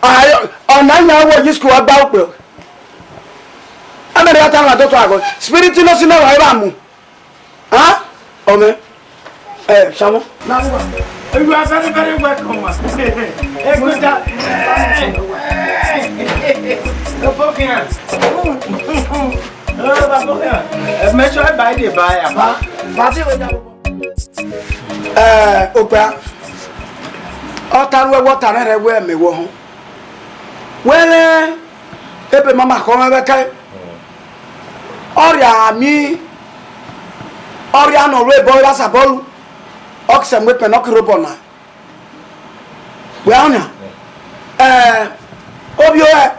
Ayo, ọna nia wo yi school ọgba ukpẹ. Ame de ta na do tua go. Spirit no si na wa ba mu. Ha? Ome. Eh, Shamo. You are very, very welcome, man. Eh, good job. Go for here. Oh, Baba, here. Eh, make sure I buy the buyer. Ba, ba, the way that. Eh, Opa. Ọta ruẹ wọta rẹ rẹ wẹ mẹ wọ họn. Wẹrẹ ebe mama kọ mẹ vẹ kẹ. Ọrịa mi, ọrịa nọ ruo ebọ ra sabọlu, ọ ki sẹ mu ekpẹn nọ ki robọ na. Wẹ ọnia, eh, ovbi ẹ,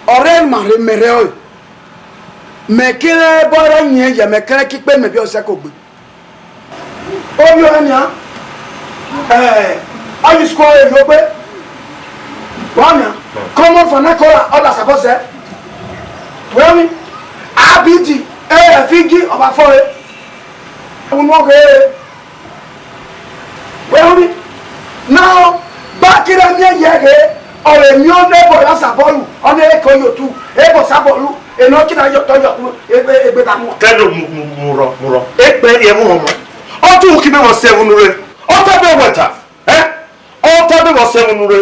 ọrẹ ma rhe mẹ rẹ ọe, mẹ kere bọ rẹ yin ye, mẹ kere ki kpe mẹ bi ọsẹ ko gbe. Ovbi ẹ nia, eh, ọ yi school e yo gbe. Wẹ ọnia, common vernacular, ọ da sabọ sẹ. Wẹ ọni, A B D, A F G, ọba fọ e. Unu ọghe. Wẹ ọni, now, ba kere miẹn ye ghe, ọ re miẹn ọnẹ ebo ra sabọ lu, ọnẹ eko yotu, ebo sabọ lu, enọ kina yọ tọ yọ kuro, egbe, egbe da mu. Kẹdo mu, mu, mu rọ, mu rọ. Ekpẹ ye mu ọmọ. Ọ tu ki mẹ mọ sẹ unu re. Ọ ta bẹ wẹ ta. Eh? Ọ ta bẹ mọ sẹ unu re.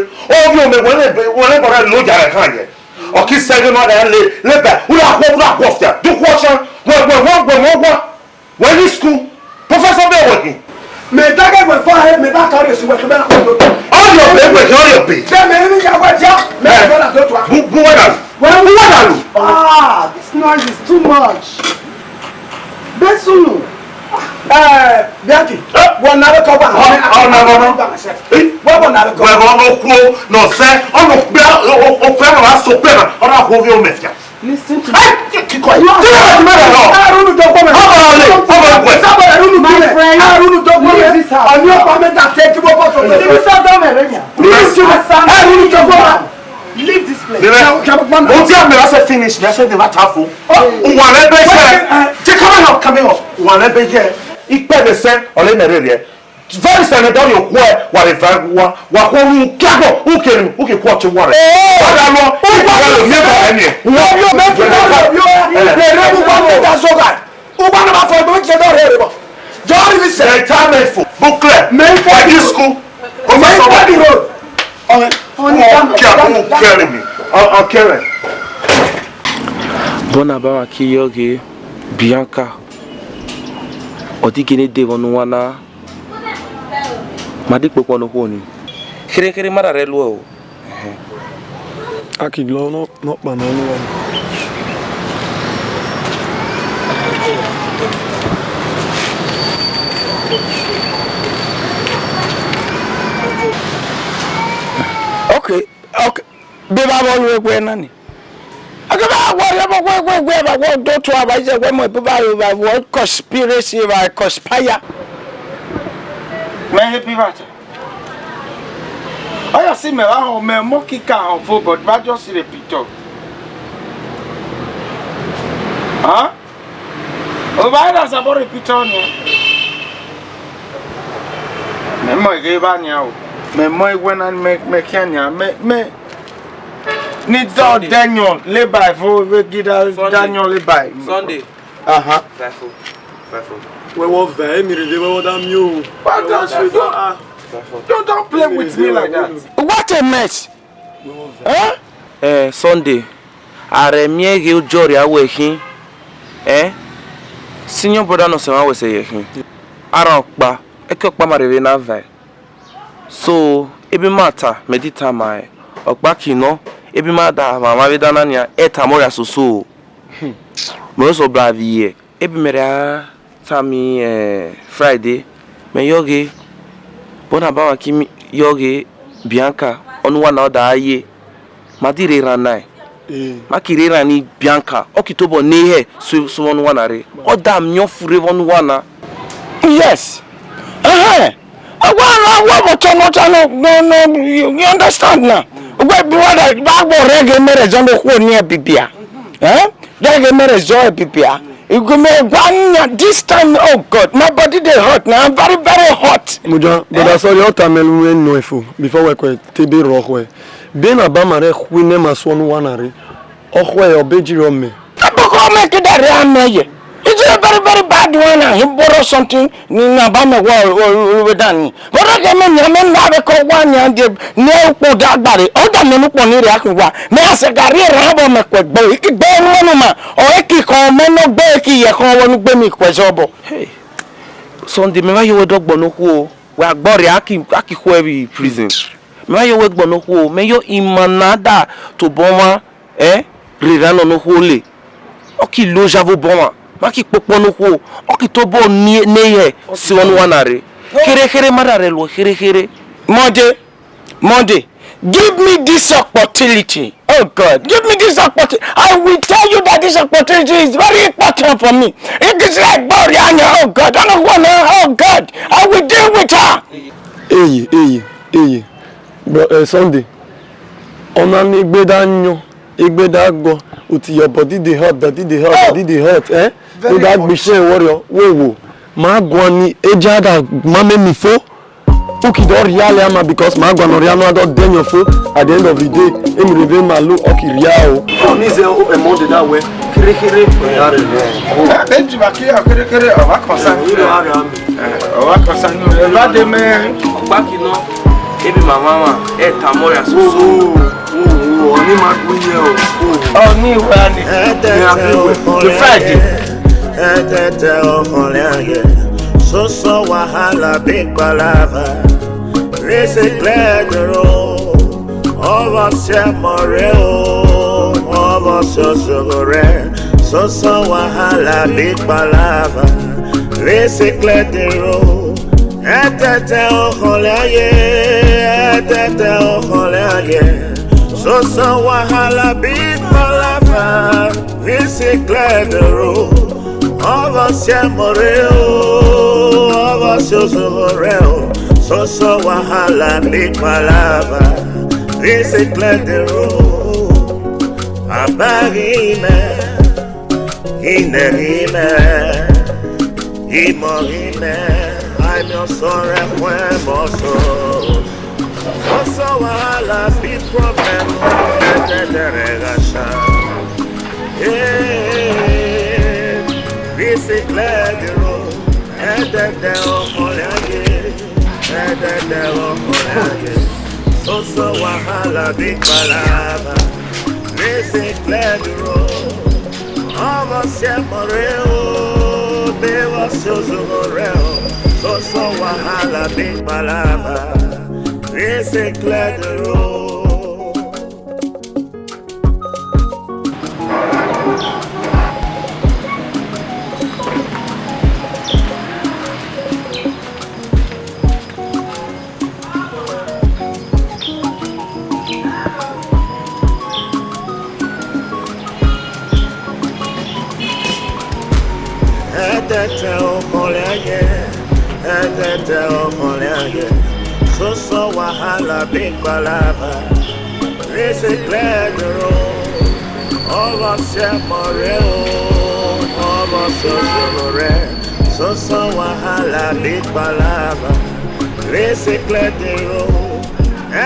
Ovbi ọmẹ wẹ ne, wẹ ne bọ rẹ lo ja rẹ kan ye. Ọ ki sẹ ghe ma da le, le bẹ. U ra khuo, u ra khuo fia. Du khuo ọshan. Wẹ, wẹ, wẹ, wẹ, wẹ, wẹ. Wẹ ni school. Professor bẹ wẹ ki. Mẹ daghe wẹ fọ he, mẹ ba ka rhie su wẹ ke mẹ na khuo do. Ọ rhie ọbe, wẹ ke ọ rhie ọbe. Bẹ mẹ ni ya wẹ dia, mẹ Eh. Bẹ na do tua. Bu, bu wẹ na lu. Wẹ Bu wẹ na lu. Ah, this noise is too much. Be sunu. Eh, Bianchi. Eh? Wọ na rẹ kọ gba. Ọ, ọ na rẹ kọ. By myself. Eh? Wẹ wọ na rẹ kọ. Wẹ wọ no khuo, no sẹ, ọ no kpẹ, o, o, o kpẹ ma so kpẹ ma, ọ na khuo ovbi ọmẹ fia. Listen to me. Hey, keep quiet. You are Tell me, man, no. Arunu dogbo me. How about you? How about you? Somebody arunu dogbo me. My friend, arunu dogbo me. Leave this Ọni ọkpa mẹ da tẹ kí wọ́n bọ̀ sọ̀rọ̀. Leave this place. Leave this place. Mo ti àmì lásẹ̀ finish, mi àṣẹ never tap o. Wà lẹ́bẹ̀ẹ́ yẹ. Jẹ́ ká máa lọ kàmí ọ̀. Wà lẹ́bẹ̀ẹ́ yẹ. Ipẹ́ mi sẹ́, ọ̀lẹ́ nẹ̀rẹ̀ rẹ̀. Very soon, dọ́ọ̀lì òkú ẹ̀, wà lè fẹ́ wá, wà kó ń kí àgọ̀, ń kiri, ń kí kú ọtí wà rẹ̀. Wà á lọ, ó wà lọ, ní ẹ̀ka ẹ̀ ní ẹ̀. Wọ́n yóò mẹ́fì náà lọ, yóò rẹ̀ rẹ̀ wọ́n mẹ́ta sọ́gà. Uba na ba fọ ebe che do re re bo. Jori mi se. The time is for. Book clear. Me for the school. Over the road. Okay. Come on, carry me. I'll, I'll carry. Bona ba wa ki yo ghe Bianca. Odi gene de vonu wana. Ma di popo no khuo ni. Khere khere ma da rre luo o. A ki lọ nọ, nọ kpa nọ nọ. Okay, okay. Be ba bo lu egbe na ni. Ake ba wa re bo gbe gbe gbe ba wo do to aba je gbe mo bu ba ba wo conspiracy ba conspire. Me happy ba ta. Oya si me wa ho me mo kika ho fo but ba just repeat o. Huh? O ba da sa bo repeat o ni. Me mo ge ba ni o. Me mo we na me me kia ni me me. Ni do Sunday. Daniel le bai fo we gida Sunday. Daniel le bai. Sunday. Aha. Careful. Careful. We wo ve mi re de we wo da mi o. What else you do? Ah. Careful. Don't, don't play with me like that. What a mess. Eh? Eh, Sunday. Are mi e ge ujori awe khin. Eh? Senior brother no se ma we se ye khin. Ara okpa. Eke okpa ma re ve na vai. So, ebi ma ta, me di ta ma e. Okpa ki no, ebi ma da, ma ma ve da na nia, e ta mo ya so so. Mo so bra vi ye. Ebi me ra ta mi, eh, Friday. Me yo ghe, bona ba wa ki mi yo ghe Bianca, onu wa na o da ye. Ma di re ran na e. Eh. Ma ki re ran ni Bianca. O ki tobọ ne he su su onu wa na re. O da mi o fure vọ onu wa na. Yes. Uh-huh. Awa na wa bo to no ta no no no you, you understand now. Ugbe bi wa da ba gbo re ge mere zo no khuo ni e bibia. Eh? Da ge mere zo e bibia. Ugbe me gwa nya this time, oh God, my body dey hot now. I'm very, very hot. Mujan, brother, sorry, o ta me lu e no e fo. Before we kwe, te be ro kwe. Be na ba ma re khu ne ma su onu wa na re. Okhue obejiro me. Aboko me kidare ame ye. It's a very, very bad one. And he borrow something. Ni na ba me wa we dani. Borrow ke me nya me na be ko wa nya de. Ne upo da gbare. O da me nu po ni re akun wa. Me ase gari ra bo me kwe gbo. Iki gbo nu mo nu ma. O iki ko me no gbo iki ye ko wo nu gbe mi kwe zobo. Hey. Sunday me ma yo we dogbo no khuo. Wa gbore aki aki khuo e prison. Me ma yo we gbo no khuo. Me yo imanada to bo ma. Eh, rera no no khuo le. O ki lo javo bo ma. Ma ki popo no khuo. O ki to bo ni ne ye si onu wa na re. Khere khere ma da re lo khere khere. Monday, Monday, give me this opportunity. Oh God, give me this opportunity. I will tell you that this opportunity is very important for me. It is like Boriana. Oh God, I don't wanna. Oh God, I will deal with her. Eye, eye, eye. Bro, eh, Sunday. Ona ni egbe da yan, egbe da gbo. Uti your body dey hot, body dey hot, body dey hot, eh? Very hot. Egbe da gbi se warrior, wo wo. Ma gwa ni eja da ma me mi fo. Uki do ria le ama because ma gwa no ria no do de yan fo. At the end of the day, emi re ve ma lo oki ria o. Oni ze o e mo de da we. Kere kere. Ya re. Eh, Benji ba ki ya kere kere, o ba concern. Iro ara mi. Eh, o wa concern. Eba de me. Okpa ki no, ebi mama ma, e ta mo ya so so. Wo, wo, oni ma gbe ye o. Wo, wo. Oni wa ni. Ẹtẹtẹ ọkọlẹ ayé, ẹtẹtẹ ọkọlẹ ayé, soso wahala big palava, raise a clear the road. Ọvọ siẹ mọ rẹ o, ọvọ siọ sogho rẹ, soso wahala big palava, raise a clear the road. Ẹtẹtẹ ọkọlẹ ayé, ẹtẹtẹ ọkọlẹ ayé, soso wahala big palava, raise a clear the road. Ọvọ siẹ mọ rẹ o, ọvọ Osi ozugbo rẹ o, so so wahala, big palava. This is clear the road. Abaghi mẹ, ineghi mẹ, imọghi mẹ, aimẹ ọsọ rẹ khuẹn mọ so. So so wahala, big problem, ẹdẹdẹ rẹ gha sha. Hey, this is clear the road. Ẹdẹdẹ ọkọlẹ aye, ẹdẹdẹ ọkọlẹ aye. So so wahala, big palava. This is clear the road. Ọmọ si ẹmọ rẹ o, bẹghe ọsi ozugbo rẹ o. So so wahala, big palava. This is clear the road. Ẹdẹdẹ ọkọlẹ aye, ẹdẹdẹ ọkọlẹ aye. So so wahala, big palava. This is clear the road. Ọmọ si ẹmọ rẹ o, ọmọ si ozugbo rẹ. So so wahala, big palava. This is clear the road.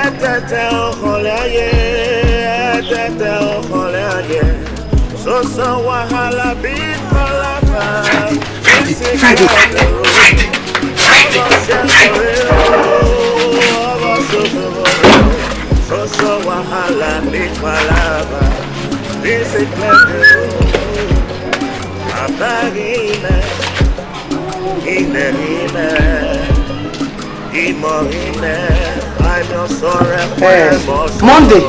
Ẹdẹdẹ ọkọlẹ aye, ẹdẹdẹ ọkọlẹ aye. So so wahala, big palava. This is clear the road. Friday, Friday, Friday. So so wahala, big palava. This is clear the road. Abaghi mẹ, ineghi mẹ, imọghi mẹ, aimẹ ọsọ rẹ khuẹn mọ so. Monday.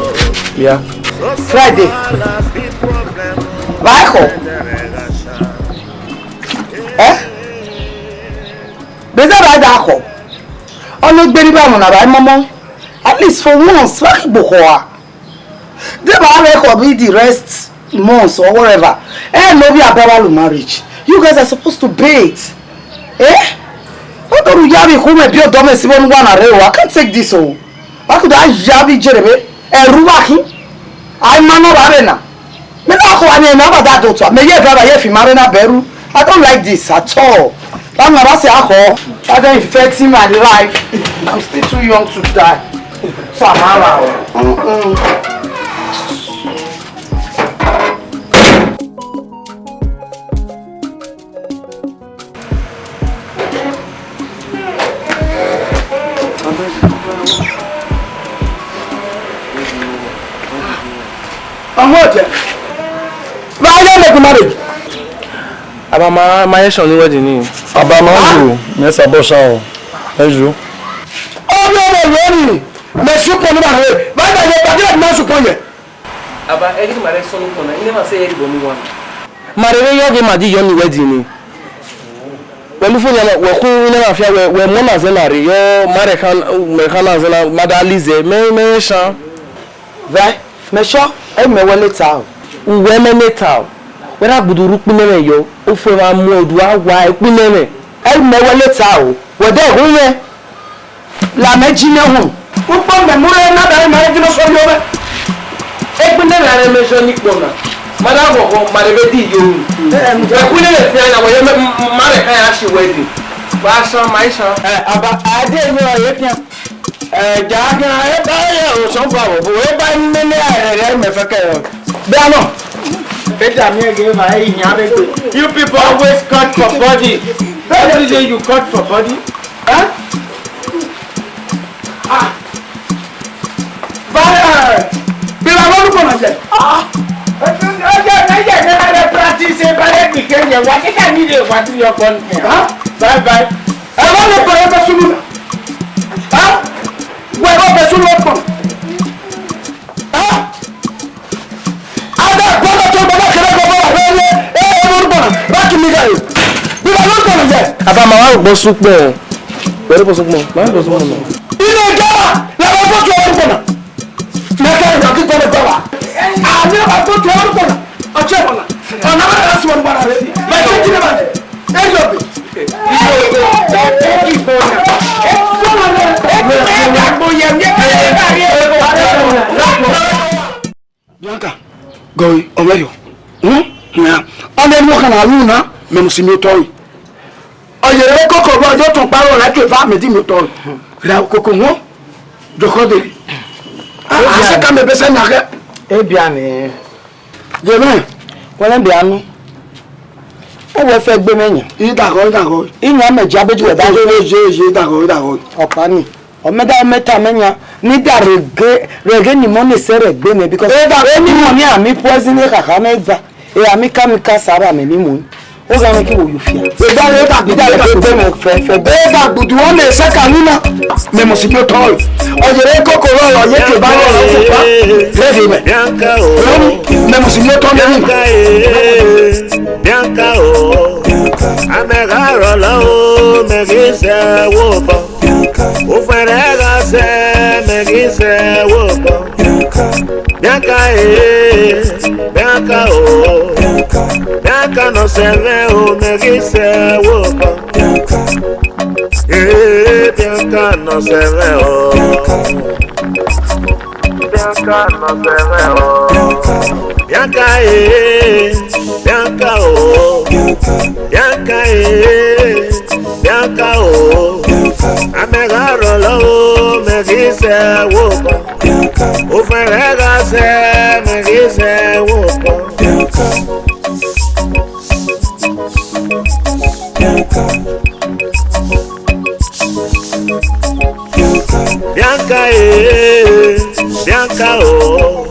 Yeah. So so Friday. Wahala, big problem. Bye, ho. Eh? Bẹzẹ ba da khọ. Ọnegbe ni ba mọ na ba mọmọ. At least for once, wa ki gbo khọ a. De ba re khọ be the rest months or whatever. Eh, no be about our marriage. You guys are supposed to bathe. Eh? Odoru ya bi khu me bi odo me si bonu wa na re o. I can't take this o. Ba ku da ya bi jere be. Ẹru wa khin. Ai ma nọ ra vbe na. Mẹ na khọ aniẹn na ba da do tua. Mẹ ye driver ye fi ma vbe na bẹru. I don't like this at all. Ba mwa ba se akhọ. That dey infecting my life. I'm still too young to die. So I'm out. Mm-mm. Ọmọ ọjẹ. Báwo ló lè gun marriage? Aba ma, ma yẹ sọ ni wedding ni. Aba ma ju, mẹ sa bọ sa o. Ẹ ju. Ọmọ ọmọ ìwé ni, mẹ sùpọ̀ ní bàbá rẹ̀. Báyìí báyìí, bàbá rẹ̀ máa sùpọ̀ yẹ. Aba, ẹ kí ni màá rẹ sọ ló pọ̀ náà? Ẹ ní màá ṣe ẹ rí bọ̀ mí wá. Màá rẹ yọ kí màá di yọ ni wedding ni. Pẹ̀lú fún yẹn, wẹ̀ kú iná máa fi wẹ̀, wẹ̀ mọ́ náà zẹ́ náà rè yọ, má rẹ̀ kán, mẹ̀ kán náà zẹ́ náà, má dá lì zẹ́, mẹ́, mẹ́ ṣan. Vẹ, mẹ sọ, ẹ mẹ wẹ later o. Uwẹ mẹ later o. Wẹ na gbudu ru kpinẹ mẹ yọ, o fo ma mu odu a wa ẹ kpinẹ mẹ. Ẹ mẹ wẹ later o. Wẹ dẹ hu yẹn. La mẹ ji nẹ hu. Ukpọ mẹ mu rẹ na da mẹ ji nọ sọ yọ mẹ. Ẹ kpinẹ la rẹ mẹ jọ ni kpọ na. Ma da ghọghọ, ma rẹ vbe di yo. Ẹ kpinẹ lẹ fi aya wẹ yọ mẹ, ma rẹ ka ya shi wedding. Wa san, ma san. Ẹ, aba, a de yọ, ẹ fian. Eh, ja, ja, eba ye o, so far, o, eba nene, eh, eh, me feke. Be ano. Peter, me give my, eh, nya be. You people always cut for body. Every day you cut for body. Huh? Ah. Bye, eh. Be la lo ko na je. Ah. Eh, eh, eh, eh, eh, eh, practice, eh, bye, eh, be ke ye. Wa ke ka ni le wa ti yo kon. Huh? Bye, bye. Ẹ wá lè bẹ̀rẹ̀ bẹ́ sunu na. Ẹ wá lè bẹ̀rẹ̀ sunu ọkàn. Ẹ. Ada gbọ́dọ̀ tó gbọ́dọ̀ kẹrẹ gbọ́dọ̀ wà lórí ẹ ẹ lórúkọ náà. Báàkì mi gàrí. Bí wà lórúkọ náà jẹ. Aba ma wa gbọ́ sún pọ̀. Wọ́n ló gbọ́ sún pọ̀. Ma gbọ́ sún pọ̀ náà. Ilé ìjọba làwọn tó tó lórúkọ náà. Mẹ́ta ìgbà kí gbọ́dọ̀ gbọ́ wa. Àmì àwọn tó tó lórúkọ náà. Ọjọ́ ìwọ̀n náà. Ọ̀nà mẹ́ta láti wọ́n gbára rẹ̀. Bẹ́ẹ̀ ni ó jí ní bàjẹ́. Ẹ yọ̀ bẹ̀. Bianca, gọe, ọmwẹ yo. Hmm? Ya. Ọnẹ ni ọ khama ru na, mẹ mu si miotọ re. Ọ yere koko vbe ọjọ tọn kparo na ke va mẹ di miotọ re. Ra koko wọn. Jọkhọ dee. A, a se ka mẹ bẹsẹ na khẹ. Ebiani. Jemẹ. Wẹlẹ bianu. Uwẹ fẹ gbe mẹ yan. Idaghọ, idaghọ. Iyan mẹ ja beju ẹba. Idaghọ, idaghọ, idaghọ. Ọkpa ni. Ọmẹda ọmẹta mẹ yan. Ni da rege, rege ni mọ ni sẹ rẹ gbe mẹ because. Idaghọ. Eni mọ ni ami poison e khakha mẹ gba. E ami ka mi ka sa ba mẹ ni mu. O ga mẹ ki wo yo fia. Idaghọ, idaghọ. Idaghọ, idaghọ. Gbe mẹ fẹ, fẹ gbe. Idaghọ, du wọn lè sẹ ka ni na. Mẹ must be told. Ọ yere koko rọ, ọ ye ke ba rọ, ọ ko pa. Ready mẹ. Bianca o. Mẹ must be told mẹ ni. Bianca e, Bianca o, amẹgha rọlọ o, mẹ ghi sẹ wo bọ. Ufẹn rẹ gha sẹ, mẹ ghi sẹ wo bọ. Bianca e, Bianca o, Bianca nọ sẹ mwẹ o, mẹ ghi sẹ wo bọ. E, Bianca nọ sẹ mwẹ o. Bianca nọ sẹ mwẹ o. Bianca e, Bianca o. Bianca e, Bianca o. Amẹgha rọlọ o, mẹ ghi sẹ wo bọ. Ufẹn rẹ gha sẹ, mẹ ghi sẹ wo bọ. Bianca e, Bianca o.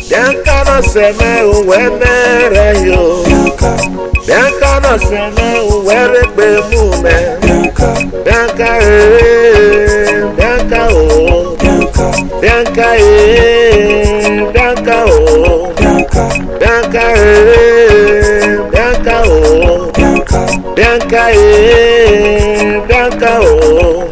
Bianca nọ sẹ mwẹ uwẹ mẹ rẹ yo. Bianca nọ sẹ mwẹ uwẹ rre gbe mu mẹ. Bianca e, Bianca o. Bianca e, Bianca o. Bianca e, Bianca o. Bianca e, Bianca o.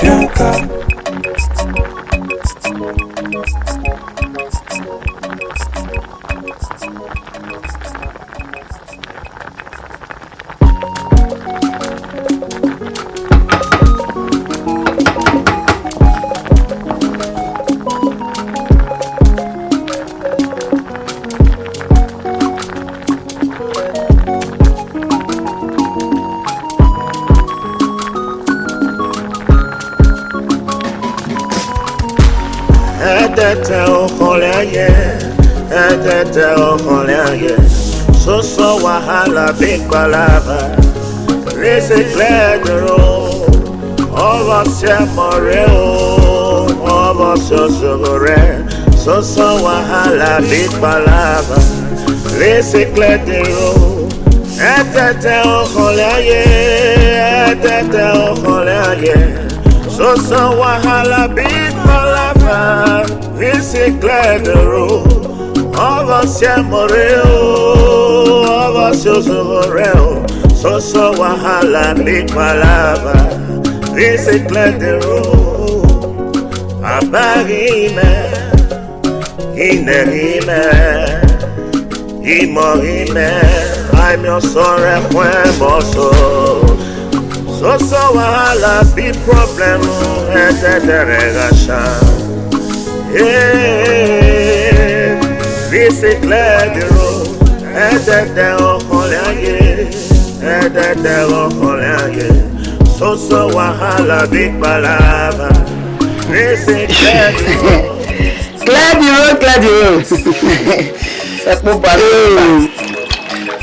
Ẹtẹtẹ ọkhanlẹ ayẹ, ẹtẹtẹ ọkhanlẹ ayẹ, soso wahala big palava, this is clear the road, ọvọ siẹmọ rẹ o, ọvọ siosogho rẹ, soso wahala big palava, this is clear the road. Ẹtẹtẹ ọkhanlẹ ayẹ, ẹtẹtẹ ọkhanlẹ ayẹ, soso wahala big palava, this is clear the road. Ọvọ siẹmọ rẹ o, ọvọ siosogho rẹ o, soso wahala big palava, this is clear the road. Abaghi mẹ, Ineghi mẹ, imọghi mẹ, aimiọsọ rẹ khuẹn mọ so. Soso wahala big problem, ẹtẹtẹ rẹ gha sha. Hey, this is clear the road, ẹtẹtẹ ọkhanlẹ ayẹ, ẹtẹtẹ ọkhanlẹ ayẹ. Soso wahala big palava, this is clear the road. Clear the road, clear the road. Sẹkpo ba. Hey.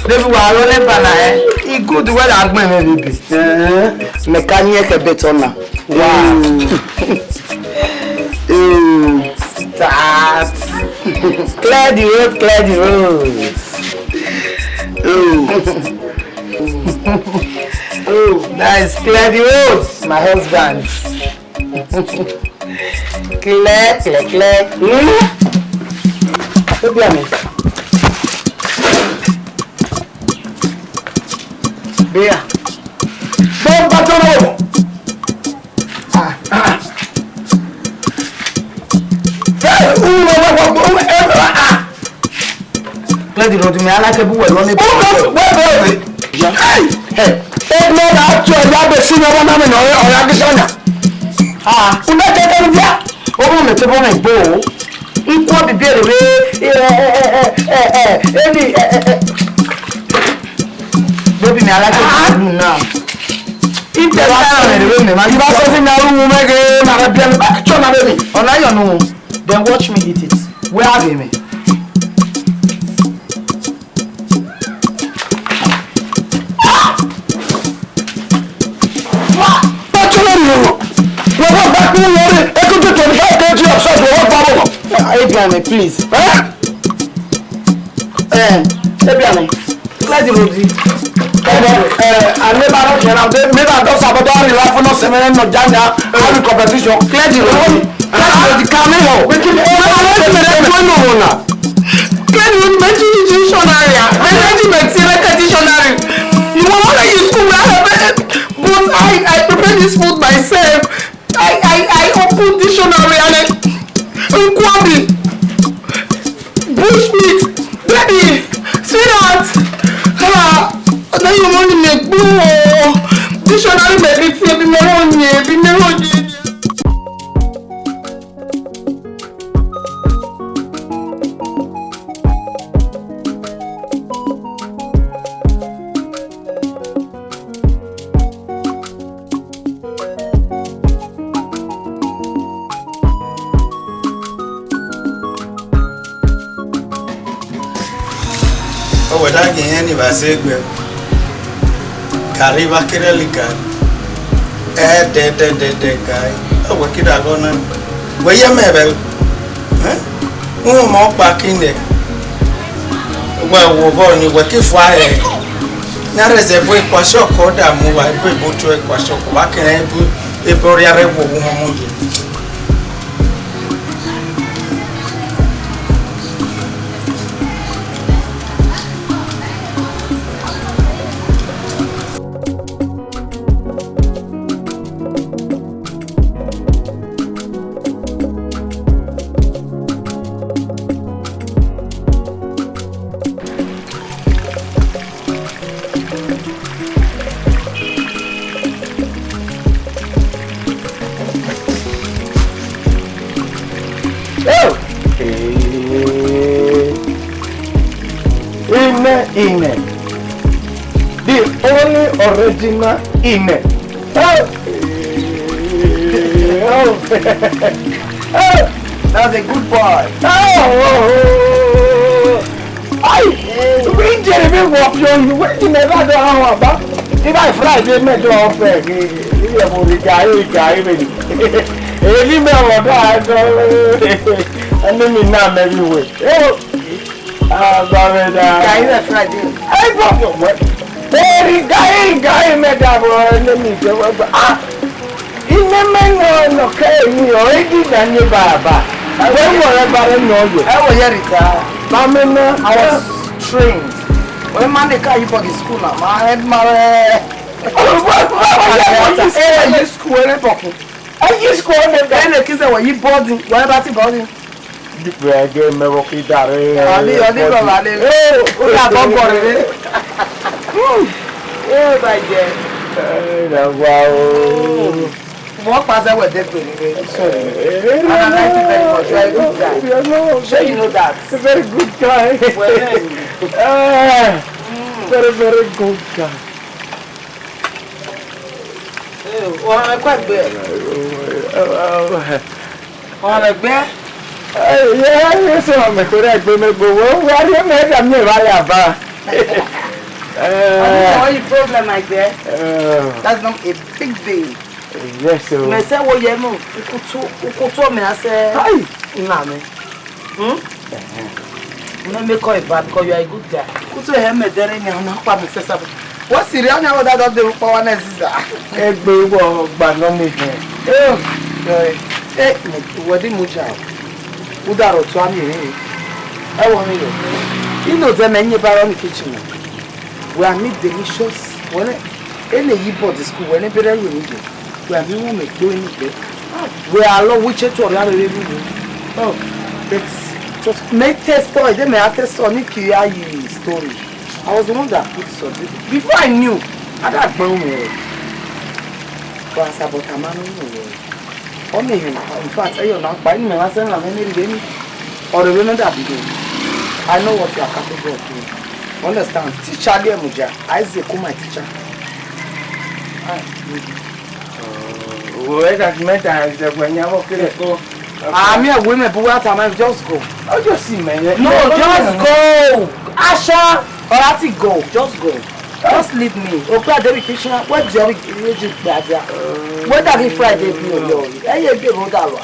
Baby, wa ro le ba na, eh? E good well agbọn mẹ, baby. Eh. Mẹ ka yin ẹkẹ better na. Wow. Mm. Start. Clear the road, clear the road. Oh. Oh, guys, clear the road, my husband. Clear, clear, clear. Hmm? Baby, I'm Bia. Bom, patrão! Ah, ah. Hey, uh, uh, uh, uh, uh, uh, ah. Clear the road, mi ala ke bu wẹ lọ ni. Uh, uh, wait, wait, wait. Hey, hey. Ebe na tio ya be si na na me no o ya gisa na. Ah, una te te bia. O mo me te bo me bo. Nkwo bi bi re be. Eh, eh, eh, eh, eh, eh, eh, eh, eh. Baby, me, I like it blue now. If the one me, me, me, you must say na room me ge na be be cho na baby. Ona yo no. Then watch me eat it. Where are they me? Wá, wá tún lórí wọn. Wọ́n wá bá kú lórí, ẹ tún tún twenty-five K G of salt, wọ́n wá pa bọ̀. Adrian, please. Eh? Eh, Adrian, clear the road. Eh, eh, and never not here now. They never does about the only life for no seven, no janja, every competition. Clear the road. Clear the road. Come here. Wetin dey happen? Wetin dey happen? Clear the road. Mention dictionary. Mention dictionary. You wan wan use school, I have, but I, I prepare this food myself. I, I, I open dictionary and I, nkwobi, bush meat, baby, sweetheart. Ah, now you want to make boo. Dictionary make it say, be me on ye, be me on ye. Owẹ da ghi hẹn ni vbe sẹ egbe, gari vbe a kere li gari. Ẹ dẹ dẹ dẹ dẹ gari. Owẹ kida gọ na. Wẹ yẹ mẹ vbe. Ẹ? Uhunmwu ọkpa ki nẹ. Wẹ wo obọ ni wẹ ki fua hẹ. Na rẹzẹ bu ekwashẹ ọkọ da mu wa, ebe bu tuẹ ekwashẹ ọkọ, wa kẹrẹ ebe, ebe ọ rhia rre wo uhunmwu ye. Oh! Hey. Ine, Ine. The only original Ine. Oh! Oh! Oh! That's a good boy. Oh! Oh! Oh! Ai! Wi jere vbe wọ fiọ yi, wẹ ne mẹ vba dọ han ba. Iba Friday mẹ dọ fẹ ghe, iye mo ri gari, gari vbe ni. Eni mẹ wọ dọ a dọ. Eni mi na mẹ vbe wẹ. Oh! Ah, ba mẹ da. Gari vbe Friday. Ai, bọ, bọ, bọ. Eri gari, gari mẹ da bọ, eni mi jẹ wẹ gba. Ah! Ine mẹ nọ nọ kẹ emwi ọ, e di na ye baba. Wẹ wọrẹ ba rẹ nọ yọ. Ẹ wọ yẹ rita. Ba mẹ na. I was trained. Wẹ ma ne ka yi boarding school na, ma ẹ ma rẹ. Ẹ yi school ẹ bọkun. Ẹ yi school ẹ bọkun. Ẹ ne ki sẹ wẹ yi boarding, wẹ ba ti boarding. Wẹ ghe mẹ vbe ọ ki da rre. Ọni, ọni bọ vale. Ee, o ya bọ bọ rere. Ee, ba jẹ. Ee, na wa o. Wọ kpa zẹ wẹ de gbe rere. Sorry. Ee, and I like you very much. You are a good guy. Shey you know that? A very good guy. Well, eh. Eh, very, very good guy. Ee, ọmọ mẹ kọ egbe. Ọmọ mẹ gbe. Ee, ye, ye, se ọmọ mẹ kọ egbe mẹ gbe. Wo, wo, a rhie mẹ da mẹ vba ya ba. Eh. Ọmọ, what is problem like that? Eh. That's not a big deal. Yes, sir. Mẹ sẹ wo ye mu, ukutu, ukutu mẹ a sẹ. Ai. Na mẹ. Hmm? Mẹ, mẹ call you back because you are a good guy. Kutu ehe mẹ dẹrẹ ni, ọna kpa mẹ sẹsa. What's the real name of that dog they call one Ziza? Egbe wọ gba nọ ni hẹ. Eh, eh, eh, wẹ di mu ja. Uda rọ tua mi re. Ẹ wọ ni yo. Ino de mẹ yin ba rọ ni kitchen. We are meet delicious. Wẹ ne, ene yi boarding school, wẹ ne bere yo ni de. Wẹ a miẹn ọmọ mẹ gbe ni gbe. Wẹ a lọ wiche to ọrịa rere ru. Oh, but just mẹ test ọ, ẹdẹ mẹ a test ọ, ni ki a yi story. I was the one that put it on. Before I knew, Ada gbẹn umẹ. Wa sabọta ma nọ umẹ. Ọ miẹn hẹn, in fact, ẹyọ na kpa, inu mẹ mwa sẹ na mẹ ne rhie ni. Ọrẹ vbe mẹ da bi do. I know what you are capable of doing. Understand? Teacher, dear Muja, Isaac, my teacher. Ah, baby. Oh, wẹ ka ti mẹ ta, ẹ, wẹ nya vọ kele ko. Ami ẹwe mẹ bu wa ta ma, just go. Ọ just si mẹ yẹ. No, just go. Asha, or ati go, just go. Just leave me. Okpe David Fisher, where do you reach by there? Where that is Friday be o yo? Hey, you be road alwa.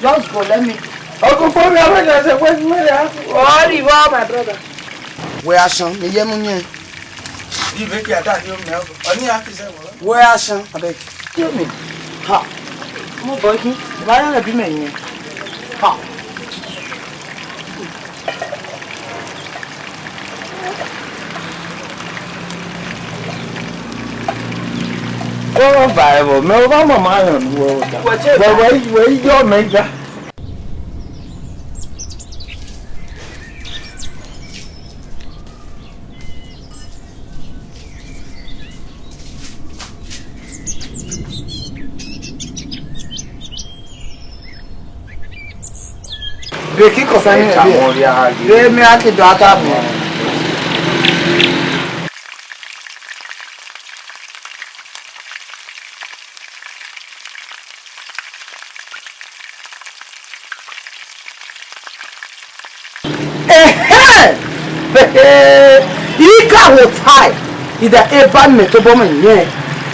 Just go, let me. Uncle Femi, I want to say, where's Mary? Oh, you are my brother. Where Ashan? Me ye munye. You make your dad, you know. Only I can say, well. Where Ashan? Abeg. Kill me. Ha. Mo boy ki. Ba ya bi me ni. Ha. Ko ba e bo, me o ba mama yan lu o. Wẹ che Wẹ, wẹ, wẹ, yọ mẹ ya. Beki kọsa ni Ẹcha ẹbi ẹ. Mọ ria gha ghe. Re mi a ke do ata mi. Ẹhẹn! Ika wo tae, ida eba mẹ tobọ mẹ yẹn.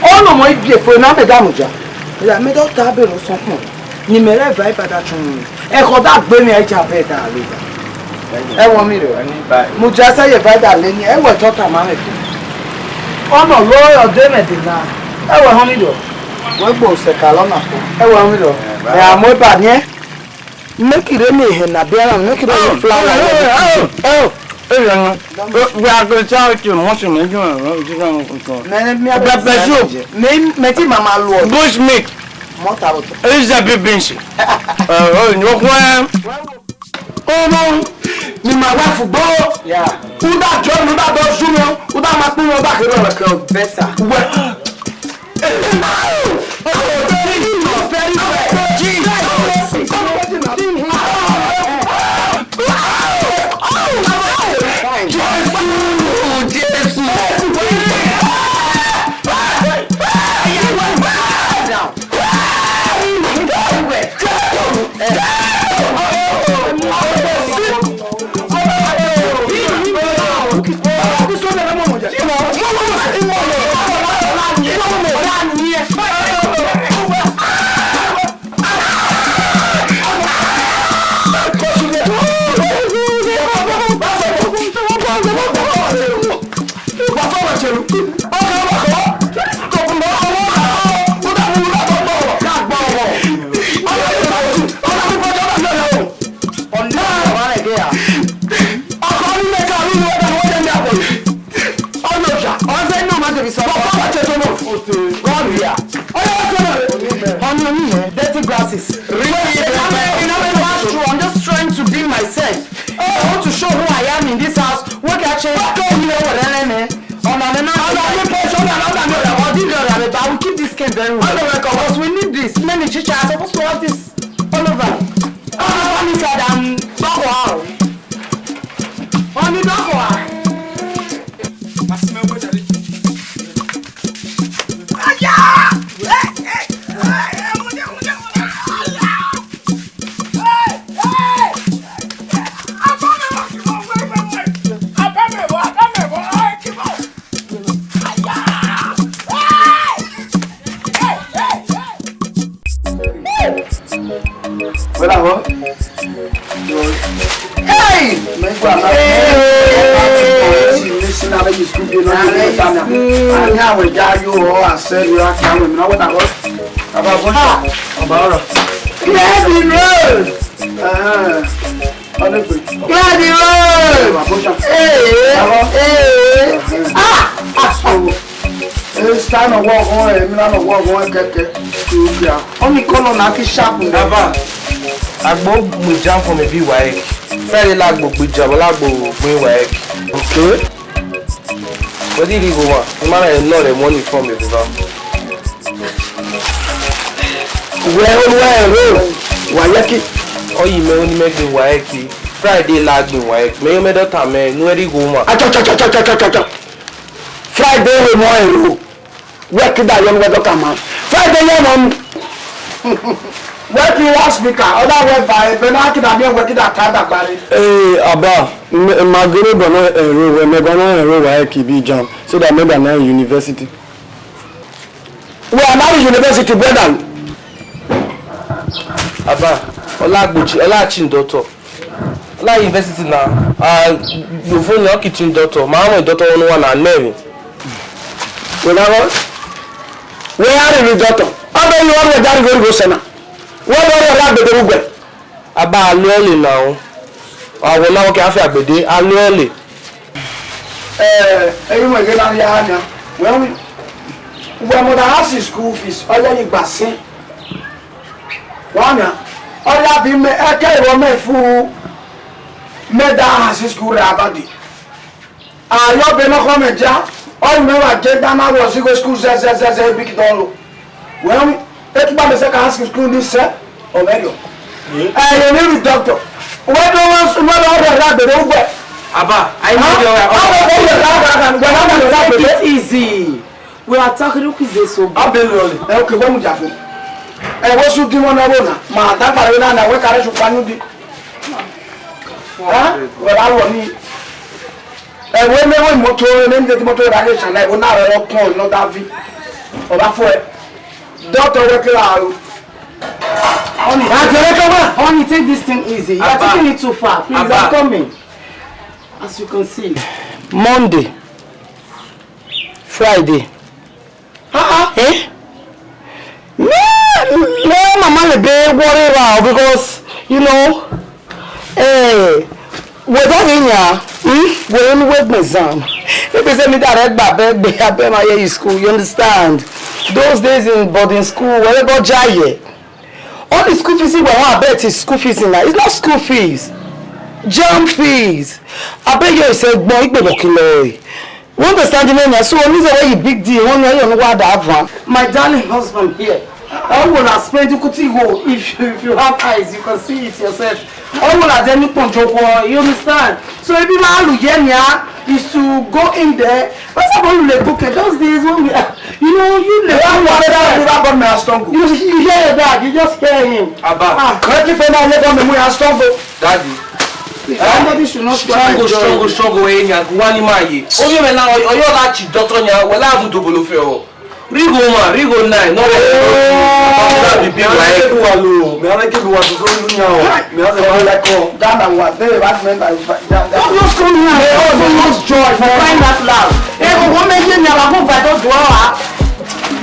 Ọ nọ mọ ibiefo na mẹ da mudia. Ida mẹ da ta bẹrẹ osọkun. Ni mẹ rẹ eva ibada chọn. Ẹkhọ da gbe mẹ, a i ja vẹ da le da. Ẹwọ mi rẹ. Mudia sẹ ye eva da le ni, ẹwẹ tọ tama mẹ fo. Ọ nọ lo ọdẹ mẹ de na. Ẹwẹ họn mi dọ. Wẹ gbo sẹ ka lọ na fo. Ẹwẹ họn mi dọ. Ẹ a mu eba niẹ. Make it rain here na be around. Make it rain flower. Oh, oh, oh, oh, we are going to tell you, much in the Mẹ, mẹ, Pepper soup. Mẹ, mẹ ti mama lo. Bush meat. Mọ ta o. Is a big beans. Oh, oh, no, when. Ọmọ ni ma wá fùgbọ́. Yeah. Uda jọ ni uda dọ súnmọ́, uda máa pín wọn bá kéré ọ̀rọ̀ kan. Better. Wẹ. Very well. Jesus. Jésù, Jésù. Come here. Dirty glasses. Really? I'm just trying to be myself. I want to show who I am in this house. What can I change? What can you know what I mean? On an another person, another. I will keep this cane very well. Because we need this. Many teachers are supposed to have this all over. All over this side, I'm back. Wow. On the back. Hey! Hey! Clear the road! Clear the road! Hey! Hey! Ah! Ah! Esta no wo ho, e mi na no wo ho keke. Oni kolo na ki sharp. Baba, agbo gbeja fun mi bi waec. Fẹrẹ lagbo gbeja, bọ lagbo gbe waec. Okay. Wẹ di rhie igho mwa, ima na nọ rẹ emọ ni fọn mẹ vbe evba. Wẹ olu wẹ ro, wa ye ki. Ọ yi mẹ ru ne imẹ gbe WAEC, Friday la gbe WAEC. Mẹ yo mẹ dọta mẹ, ne uwẹ rhie igho mwa. Acha, cha, cha. Friday wẹ emọ ro. Wẹ kida yọ ne uwẹ dọta ma. Friday yẹ nọ nu. Wẹ ki wa speaker, ọ da wẹ ba, ebe na kida miẹn wẹ kida ta dagba re. Ee, aba, mẹ, ma gere bọ nọ ẹro wẹ, mẹ ba nọ ẹro WAEC bi JAMB, so that mẹ da na university. Wẹ a na rhie university, brother. Aba, ọ la gboji, ọ la chin doctor. Ọ la university na, a, yo fo ni ọ ki chin doctor, ma mọ doctor ọnua na nẹ emwi. Wẹ na rọ, wẹ a rhie doctor. Ọ bẹ yi ọrhuẹ da rhie igho sẹ na. Wẹ bọ rhie ọrhuẹ agbede ru ugbẹ. Aba, a lu ẹre na o. Awọ na wọ ke a fi agbede, a lu ẹre. Eh, ẹyin wẹ ghe na ya ha nia. Wẹ wi, uwẹ mother has school fees, ọ ya yi gba sin. Wa nia, ọ ya bi mẹ, ẹkẹ ẹvọ mẹ fu, mẹ da has school rẹ abadi. Ayọ be nọ khọ mẹ dia, ọ mẹ wa je da na wọ zigho school zẹ, zẹ, zẹ, zẹ, big dollar. Wẹ wi, e ki gba mẹ sẹ ka ask school ni sẹ, ọ vẹ riọ. Ẹ, ye ni ri doctor. Wẹ do wa su, wẹ do wa ra gbede ugbẹ. Aba, I know you are. Ọ vẹ riọ, ra, ra, ra, wẹ na ra gbede. Take it easy. We are talking, look, is this so bad? Abẹ lọ le. Ẹ, okay, wẹ mu ja fo. Ẹ, wẹ su di wọn na ro na. Ma da pa re na na, wẹ ka re su pa nu di. Ha? Wẹ ra wọ ni. Ẹvbo ne vbe imoto, ne mi de imoto ra ghe sha na, ẹvbo na rẹ ọkọn nọ da vi. Ọ da fo ẹ. Doctor wẹ kẹ ra ro. Honey, take this thing easy. You are taking it too far. Please, I'm coming. As you can see. Monday, Friday, Ah, ah. Eh? Me, me, mama le be worry ra o, because, you know, eh, we don't win ya, hmm? We only wait me exam. If they say me that red babe, be, I be my year in school, you understand? Those days in boarding school, we go jaye. All the school fees we want, I bet is school fees in that. It's not school fees. JAMB fees. I bet you say, boy, igbe bokiloy. You understand the name? So when you say you big deal, when you know what that van. My darling husband here, I will not spend you kuti go. If you, if you have eyes, you can see it yourself. I will not then you can joke. You understand? So if you are Lugenia, is to go in there. That's how you let book it. Those days when we, are, you know, you let. Why, why that we have got my stumble? You, you hear your dad, you just hear him. Abba. Ah. Where people now let them we are stumble. Daddy. Please, somebody should not spoil my joy. Struggle, struggle, struggle, eh, nya, wani maye. Oyo me na, oyo, oyo la chi doctor nya, wala abu dobolo fe o. Rigo ma, rigo nine, no, eh, that be big like. Me ame ke duwa lo, me ame ke duwa so lu nya o. Me ame ma like o. That na what, they what meant by that. Don't just come here. Oh, so much joy for crying out loud. Eh, oh, what made you never go by those door?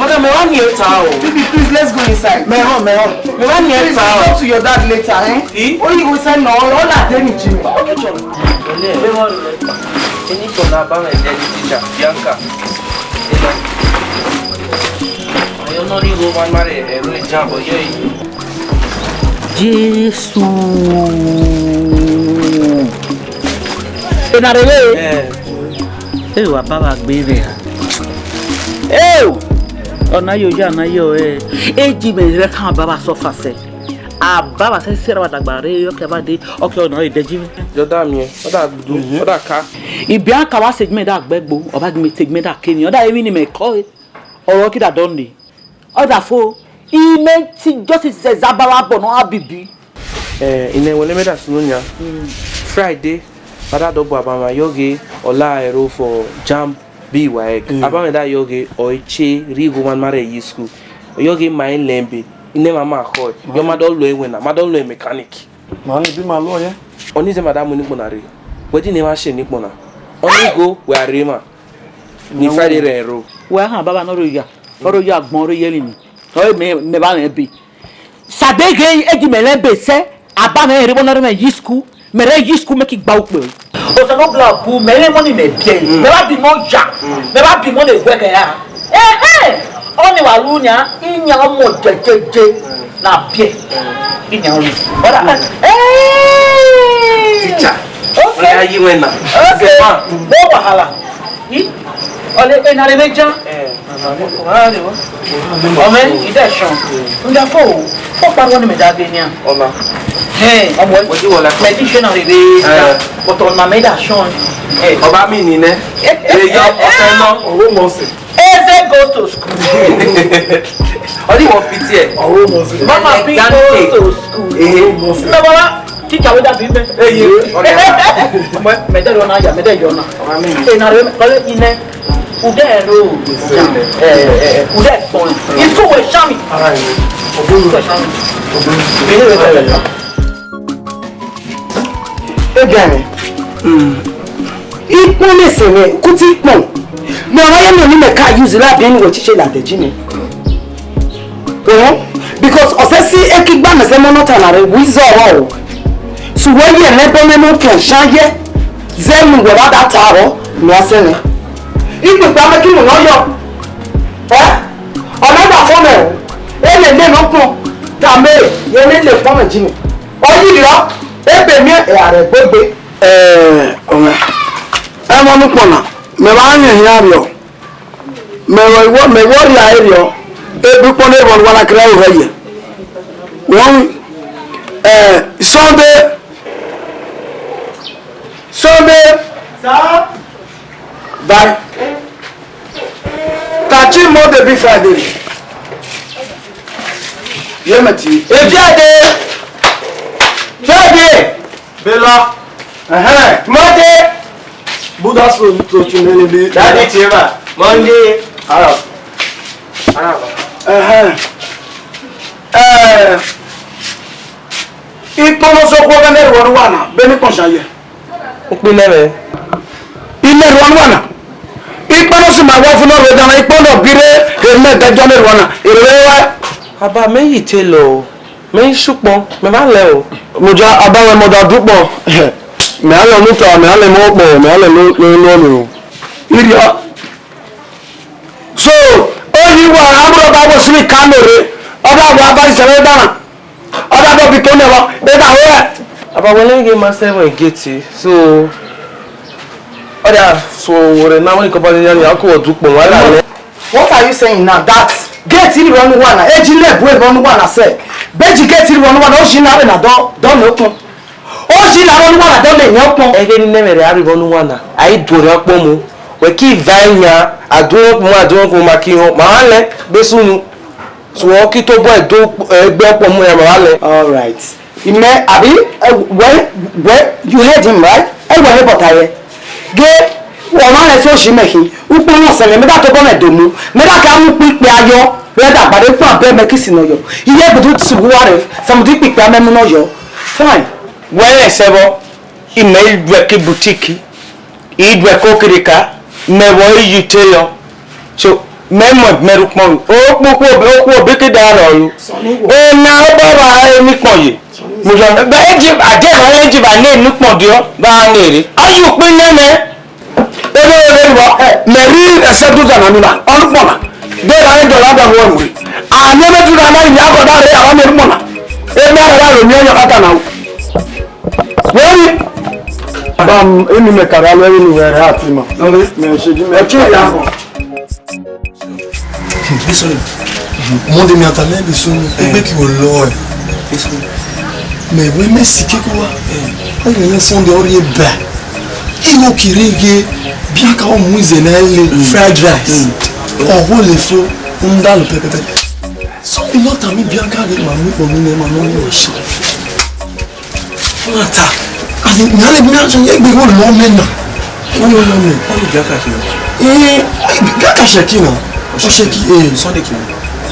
Madam, me wa ni eta o. Baby, please, let's go inside. Me home, me home. Me wa ni eta o. Please, talk to your dad later, eh? Eh? Oh, you go say no, all that day ni Jimmy. Okay, John. Ole, be mo le. Ini ko na ba me de teacher, Bianca. Ena. Oyo no ri wo man mare, eh, ro jam, oyo. Jesu. Ena re. Eh. Ee, wa baba gbe vbe ha. Ee, ọna yo ya na yo, eh. Eji mẹ rẹ kan baba sọ fa sẹ. A baba sẹ sẹ ra wa dagba re yo ke ba de. Okay, ọna e de ji mẹ. Yo da mie, ọ da du, ọ da ka. Ibianca wa se mẹ da gbẹgbo, ọ ba gi mẹ te mẹ da ke ni, ọ da emwi ni mẹ kọ e. Ọrọ kida dọ ni. Ọ da fo, imẹ ti just se zaba wa bọ nọ a bibi. Eh, ine wẹlẹ mẹ da sunu nia. Friday, ba da dọ bu abamwa, yọ ghe, ọ la ẹro for jam bi waec. Abamwa da yọ ghe, ọ che ri gho man mare yi school. Yọ ghe ma lembe, ine ma ma khọ, yọ ma dọ lo ẹwẹ na, ma dọ lo mechanic. Ma ni bi ma lo ye. Ọni zẹ ma da mu ni kpona re. Wẹ di ne ma she ni kpona. Ọni go, wẹ a re ma. Ni Friday rẹ ẹro. Wẹ a han baba nọ ro ya. Ọ ro ya gbọn ro ye ni. Ọ mẹ, mẹ ba mẹ bi. Sade ghe egi mẹ lẹ be sẹ, aba mẹ rre vbọ na rre mẹ yi school, mẹ rre yi school mẹ ki gba ukpe. Osanobua bu mẹ rre mọ ni mẹ biẹ, mẹ ba bi mọ ya, mẹ ba bi mọ le wẹ kẹ ya. Ẹhẹn, ọni wa lu nia, iyan ọmọ jejeje na biẹ, iyan ọmọ. Ọda, eh. Teacher, okay. Ọya yi wẹ na. Okay. No wahala. Hi? Ole, ena re vbe jan. Ọmọ, i de shọn. Nda fo, fo kpa ruẹ ne mẹ da ghe nian. Ọma. Hẹn, ọmọ, mẹ ti shọn na re vbe jan. But ọna mẹ da shọn. Ọba mi ni nẹ. Eyo, ọsẹ nọ. Eze go to school. Ọ ni wọ fit here. Mama P go to school. Mẹ baba, teacher we da bi mẹ. Eye, ọrẹ. Mẹ, mẹ de rọ na ya, mẹ de yọ na. Ena re, kọle inẹ. Ude ro. Eh, eh, eh, ude kpọn. It's good we shami. It's good we shami. Egane. Ikpọn ne se ne, kuti ikpọn. Mẹ ọmwa ye nọ ni mẹ ka use la biẹ ni wẹ chiche la de ji nẹ. Eh? Because ọ sẹ si ekigba mẹ sẹ mọ nọ ta na re, wi zọ rọ o. Su wẹ ye nẹ bọ mẹ nọ kẹ shan ye. Zẹ nu wẹ ba da ta rọ, mẹ a sẹ nẹ. Ikpikpa mẹ ki mu nọ yọ. Eh? Ọ na gba fọ mẹ o. E le ne nọ kpọn. Ta mẹ, ye ne le kpọn mẹ ji nẹ. Ọ yi rọ, ebe miẹn ẹ a rẹ gbegbe. Ẹ, ọmọ, ẹ mọ nukpọn na, mẹ vba yẹn hian rriọ, mẹ vbe wọ, mẹ vbe rria rriọ, ebu kpọn ne vbọ ne uwa na kẹrẹ aro hẹ yẹ. Wọ́n wí, ẹ, Sunday, Sunday. Sir. Bye. Tachi Monday be Friday. Ye mẹ ti. E Friday. Friday. Bela. Ẹhẹn. Monday. Buddha so so chimene bi. Daddy Chima. Monday. Arab. Arab. Ẹhẹn. Eh. Ikpọnọ so khuo vbe ne rhuọ ne uwa na, beni kpọnshọn ye. Ukpi nẹ mwẹ. Imẹ rhuọ ne uwa na. Ikpọnọ si ma wọ fu nọ rhuo dan na, ikpọnọ gire, he mẹ dẹjọ ne rhuọ na, erere wẹ. Aba mẹ yi te lọ o, mẹ yi sukpọn, mẹ ma lẹ o. Mudia, aba wẹ mọ da dukpọ. Mẹ a lẹ ọmutọ, mẹ a lẹ mọ kpọ, mẹ a lẹ no no no. Irhiọ. So, oyi wa amrọba wo sini ka nore, ọba wa ba isẹlẹ dana, ọba dọ bi kone wa, e da ho ẹ. Aba wẹlẹ ghe ma sẹ ẹmwẹ gate, so, ọ da so wẹrẹ na wẹn kọba ni ya ni a ko ọdun kpọ wa la nẹ. What are you saying now? That gate iri rọ nu wa na, eji le bu e rọ nu wa na sẹ, beji gate iri rọ nu wa na, o ji na re na dọ, dọ ne okun. O ji na rọ nu wa na dọ ne okun. Ẹghe ni nẹmwẹ rẹ a rre vbọ nu wa na, a i duo rẹ ọkpọ mu. Wẹ ki va yan, a duo okun, a duo okun, ma ki họn, ma wa lẹ, gbe sunu. So, ọ ki tobọ ẹdo, ẹgbẹ ọkpọ mu ya, ma wa lẹ. All right. Imẹ, abi, eh, well, well, you heard him, right? Ẹ wẹ he bọta yẹ. Ghe, ọmwa rẹ so shi mẹ khin, ukpo na sẹ mẹ, mẹ da tobọ mẹ do mu, mẹ da ka mu ukpo ikpe ayọ, mẹ da gbare ukpo abẹ mẹ ki si nọ yọ. Iye gbudu ti wu wa rẹ, samudu ikpe ikpe amẹ mu nọ yọ. Fine. Wẹ rẹn sẹ vbọ, imẹ i duẹ ki boutique, i duẹ ko kirika, mẹ vbọ i yi tailor. So, mẹ mọ mẹ ru kpọn. Okpokpo okhu obe ke da rọ yo. Ona ọba wa eni kpọn ye. Mo jọ, ba eji, aje ma eji ba ne nu kpọn diọ, ba ne re. Ayu kpin ne mẹ. Ebe ebe ri bọ, mẹ ri ẹsẹ du zana mi na, ọnu kpọn na. De la re dọ la da wọ mu. A mi ebe du na na ni a gọ da re, a wa mi ru kpọn na. Ebe a ra lo mi ọyọ kata na o. Wẹẹ, bam, emi mẹ kara lọ eni wẹ rẹ ati ma. Mẹ ṣe di mẹ. Ọchẹ ya. This one, Monday mi ata mẹ bi sunu, egbe ki wo lọ ẹ. Mẹ wẹ mẹ si keko wa. Ọ yẹ mẹ Sunday ọrẹ ba. Igho kire ghe, bianca ọ mu ize na le, fried rice. Ọho le fo, n da lu pẹpẹpẹ. So, a lot of me bianca ghe ma mu kpo mi ne ma no ni wa shi. Mata. Ani, mi ale mi ajo ye gbe wo lo me na. Wo lo me. Oni bianca ki. Eh, ai, bianca sheki na. O sheki, eh. Sunday ki.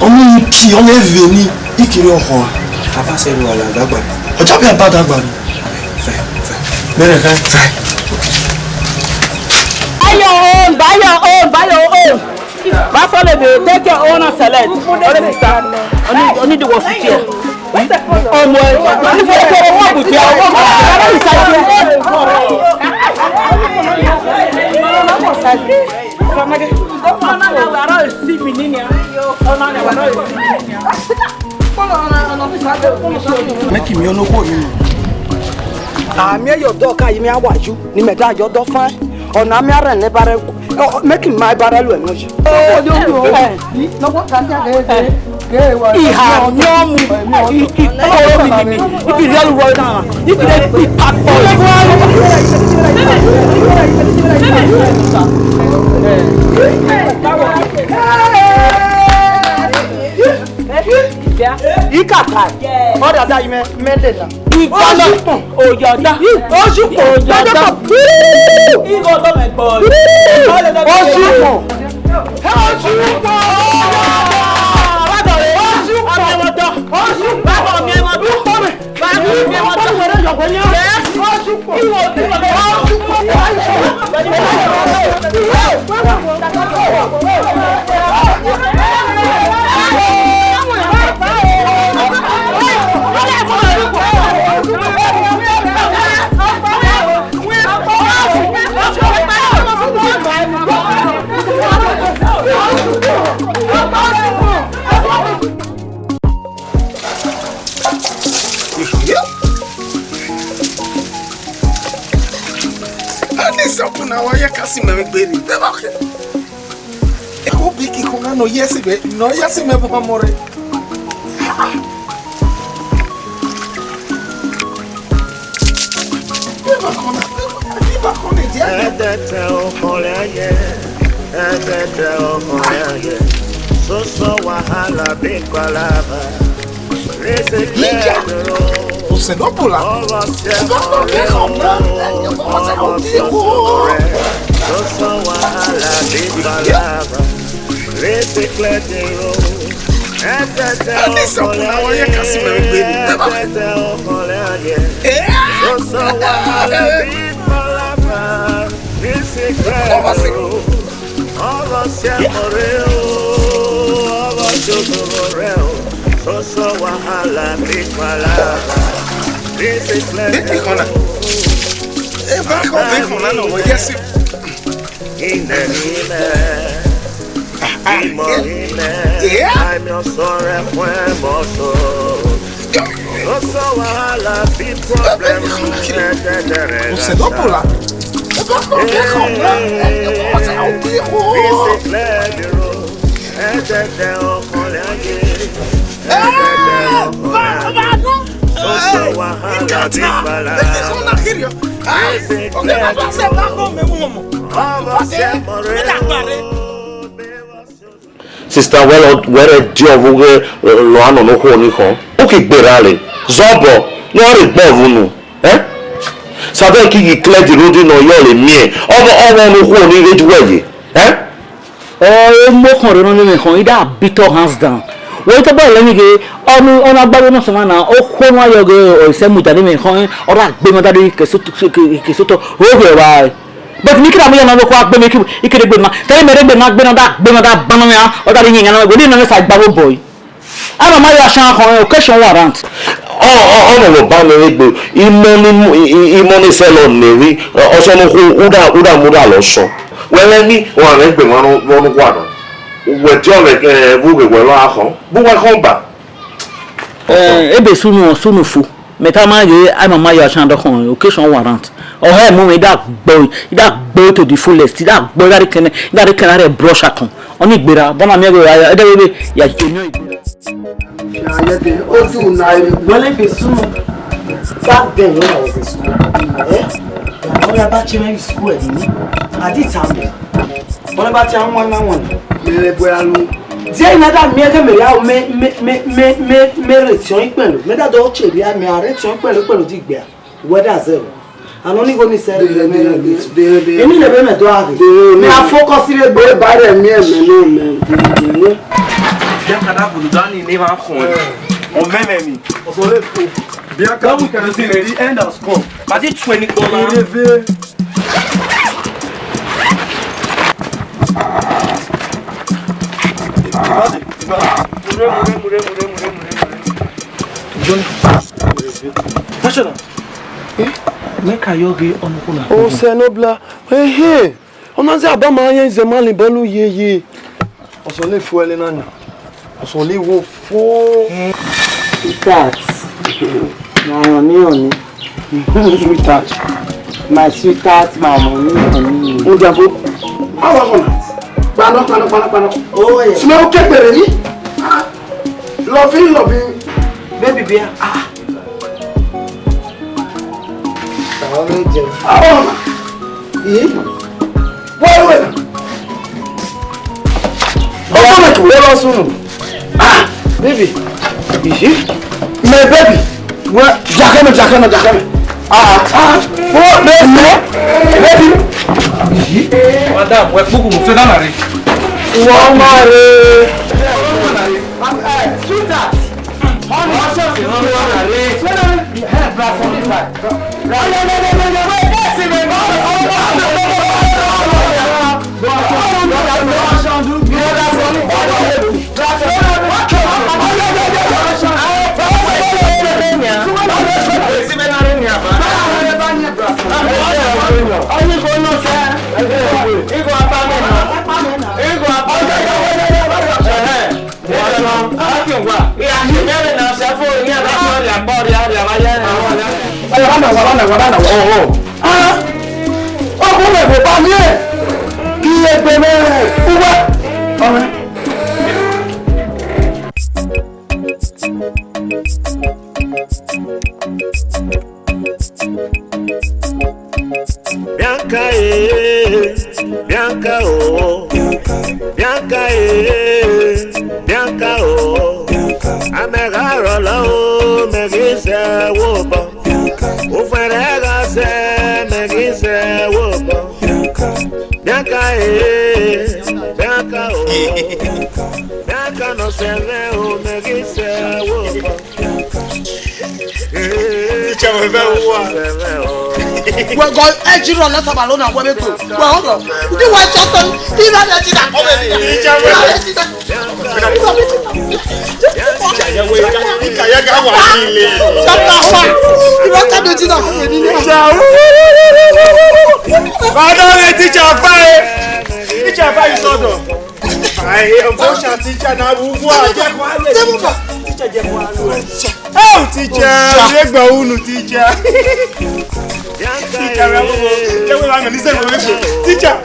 Oni ki, oni eve ni, ikiri oho. Aba se ru ala dagba. Oja bi aba dagba ni. Fe, fe. Mere fe. Fe. Buy your own, buy your own, buy your own. Ba follow me, take your own and select. Only sister. Only, only the one fit here. Ọmọ ẹ, only for the one with your own. Make him, you know, go in. Ami yo do ka yimi awa yu ni me da yo do fine. Ona mi are ne bare. Oh, make him my brother lo emo. Oh, yo, yo. Eh, no, what can I get? Iha nyomu, i- i- ikoro mi mi mi, ikiri alu ro na, ikiri ipa kpo. Ikata, ọdada ime, mele na. Igọlọ, oyọda, ojukpo, oyọda. Igọlọ mẹgbọ. Ojukpo. Ani sọkun na wa ya kasi mẹ gbe ni. Bẹ ba kẹ. E ko bi ki ko na no yesi be, no yesi me bo mo re. Ẹtẹtẹ ọkàn rẹ ayẹ, ẹtẹtẹ ọkàn rẹ ayẹ, soso wahala big palava. Raise a clear the road. Ọsẹ ló bò la. Ọ̀rọ̀ sí ọ̀rẹ́ o, ọ̀rọ̀ sí ọ̀rẹ́. Soso wahala big palava. Raise a clear the road. Ẹtẹtẹ ọkàn rẹ ayẹ, ẹtẹtẹ ọkàn rẹ ayẹ. Soso wahala big palava. Raise a clear the road. Ọ̀rọ̀ sí ọ̀rẹ́ o, ọ̀rọ̀ sí ọ̀rẹ́ o. Soso wahala big palava. Raise a clear the road. Eba ko be ko na no yesi. Ine ime, imo ime, I'm your sorry, when moso. Soso wahala big problem. Ọsẹ ló bò la. Raise a clear the road. Ẹtẹtẹ ọkàn rẹ ayẹ. Ẹtẹtẹ ọkàn rẹ ayẹ. Soso wahala big palava. Raise a clear the road. Ọ̀rọ̀ sí ọ̀rẹ́ o. Sister, wẹrẹ di ọvughe lọ anọ no khuo ni khọn. U ki gberra re. Zọbọ, ne ọ rhe gbe ọvunu. Eh? Save ki yi clear the road nọ yọ re miẹn. Ọvọ, ọvọ no khuo ni ghe ju wẹ ye. Eh? Ọ, emo khọn rre nọ ne mwẹ khọn, I da beat all hands down. Wẹ tobọ lẹ ni ghe, ọnu, ọna gba vbe nọ sẹ mwa na, okhuo nu a yọ ghe, ọ, isẹ mudia ne mwẹ khọn, ọ ra gbe mwa da de ke so, ke, ke so tọ, o ghe wa. But mi kira mu ya na lo kwa gbe mi ki, i kere gbe na. Tell me gbe na, gbe na da, gbe na da, ba na ya. O da ri yin na we ni na sa gba bo boy. Ama ma ya shan ho, o ke shan warrant. Ọ, ọ, ọ no ba me gbe. Imo ni mu, i, i, imo ni se lo ne wi. Ọ, ọ so no khu, u da, u da mu da lo so. Wẹrẹ ni, wa me gbe ma no, no, no kwa na. Wẹ di ọ vbe, eh, vughe wẹ lọ a khọn. Bu wẹ khọn ba. Eh, ebe sunu, sunu fu. Mẹ tama ghe, a mama ya shan dọkhọn, occasion warrant. Ọ hẹ mu mẹ, I da gbo, I da gbo to the fullest, I da gbo, I da rhie kene, I da rhie kene rẹ brush akon. Ọ ni gberra, bọna miẹn ghe ya, ẹdẹ vbe ya emiọn igbera. Ojú na ẹ. Wọlé bẹ súnmọ́. Back then when I was in school, eh? Àwọn yàrá bá ṣe mẹ́rin school ẹ̀ nínú. Àdìtà mi. Bọna ba ti a wan na wan. Mere bwe alu. Die na da mi ege mere a me, me, me, me, me, me re tion ikpẹn lo. Me da do che ria me a re tion ikpẹn lo, ikpẹn lo di gbe a. Whether zero. Ano ni go ni se re me re mi. Emi le be me do a re. Me a focus re gbe ba re mi e me no me. Ya ka da bulu da ni ne ma khon. O me me mi. O so le ko. Bia ka mu ka si the end has come. But it's twenty dollars. Ireve. John. National. Eh? Make a yogi on kuna. Oh, Senobla. Hey, hey. Ona ze aba ma ye ze mali bolu ye ye. Oso le fu ele na nya. Oso le wo fo. Sweetheart. Na oni oni. Sweetheart. My sweetheart, my money, money. O diabo. Awa kona. Kpano, kpano, kpano, kpano. Oh, yeah. Smell kekere ni. Ah. Loving, loving. Baby bear. Ah. Awa kona. Eh? Wait, wait. Ọkọ mẹ kì í wọ́n lọ sùn. Ah, baby. Ìyí. My baby. Wọ́n jàkẹ́ mi, jàkẹ́ mi, jàkẹ́ mi. Ah, ah. Wọ́n bẹ fẹ́. Baby. Ìyí. Madam, wẹ́ kúkú mo fẹ́ dáná rẹ̀. Wọ́n máa rẹ̀. Sweetheart. Honey, what's up? Wọ́n máa rẹ̀. Hey, brother, what's up? Ọkọ mẹ kò bá mi ẹ kí ẹgbẹ́ mẹ wúwẹ́. Bianca, eh, Bianca, oh, Bianca, eh, Bianca, oh, Amega rolo, Megise wo bo, Ufere ga se, Megise wo bo, Bianca, eh, Bianca, oh, Bianca no se ve, oh, Megise wo bo. Teacher, we very well. Wẹ gọ ẹjì rọ lọ sábà lónà wẹ bẹ gbò. Wẹ ọrọ. Ndí wẹ jọ sọ. Ìbá bẹ ti dà kọ́ bẹ. Teacher, we Ìbá bẹ ti dà. Ìbá bẹ ti dà. Ìkàyà gà wà nílé. Chapter one. Ìbá kàdé ti dà kọ́ bẹ nílé. Bàdàn ni teacher báyìí. Teacher báyìí sọ̀dọ̀. Aye, unfortunately, teacher na wugwa. Teacher, je kwa alu. Oh, teacher, ye gba unu, teacher. Teacher, we are going to listen to you. Teacher.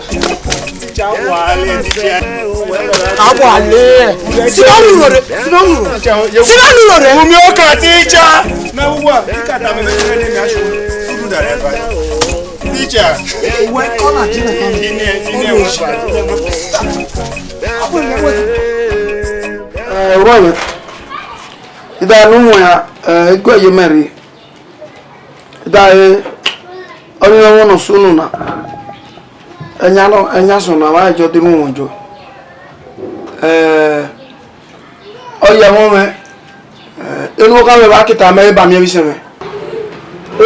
Teacher, wale, teacher. Awale. Sina lu lore. Sina lu lore. Sina lu lore. Umi oka, teacher. Na wugwa. Teacher, ta me me me me asu. Sulu da re ba. Teacher. Wẹ kọ́ là jí nìkan. Kí ni ẹ, kí ni ẹ wọ́n ṣe? Eh, Rome. Ida nu ya, eh, ego ye meri. Ida e, oni no no sunu na. Enya no, enya so na wa jo de mu won jo. Eh, Ọ ya ẹmwẹ mwẹ, eh, enu ọkhan mwẹ vbe a ke tama ẹre, eba miẹn vbe isẹn mwẹ.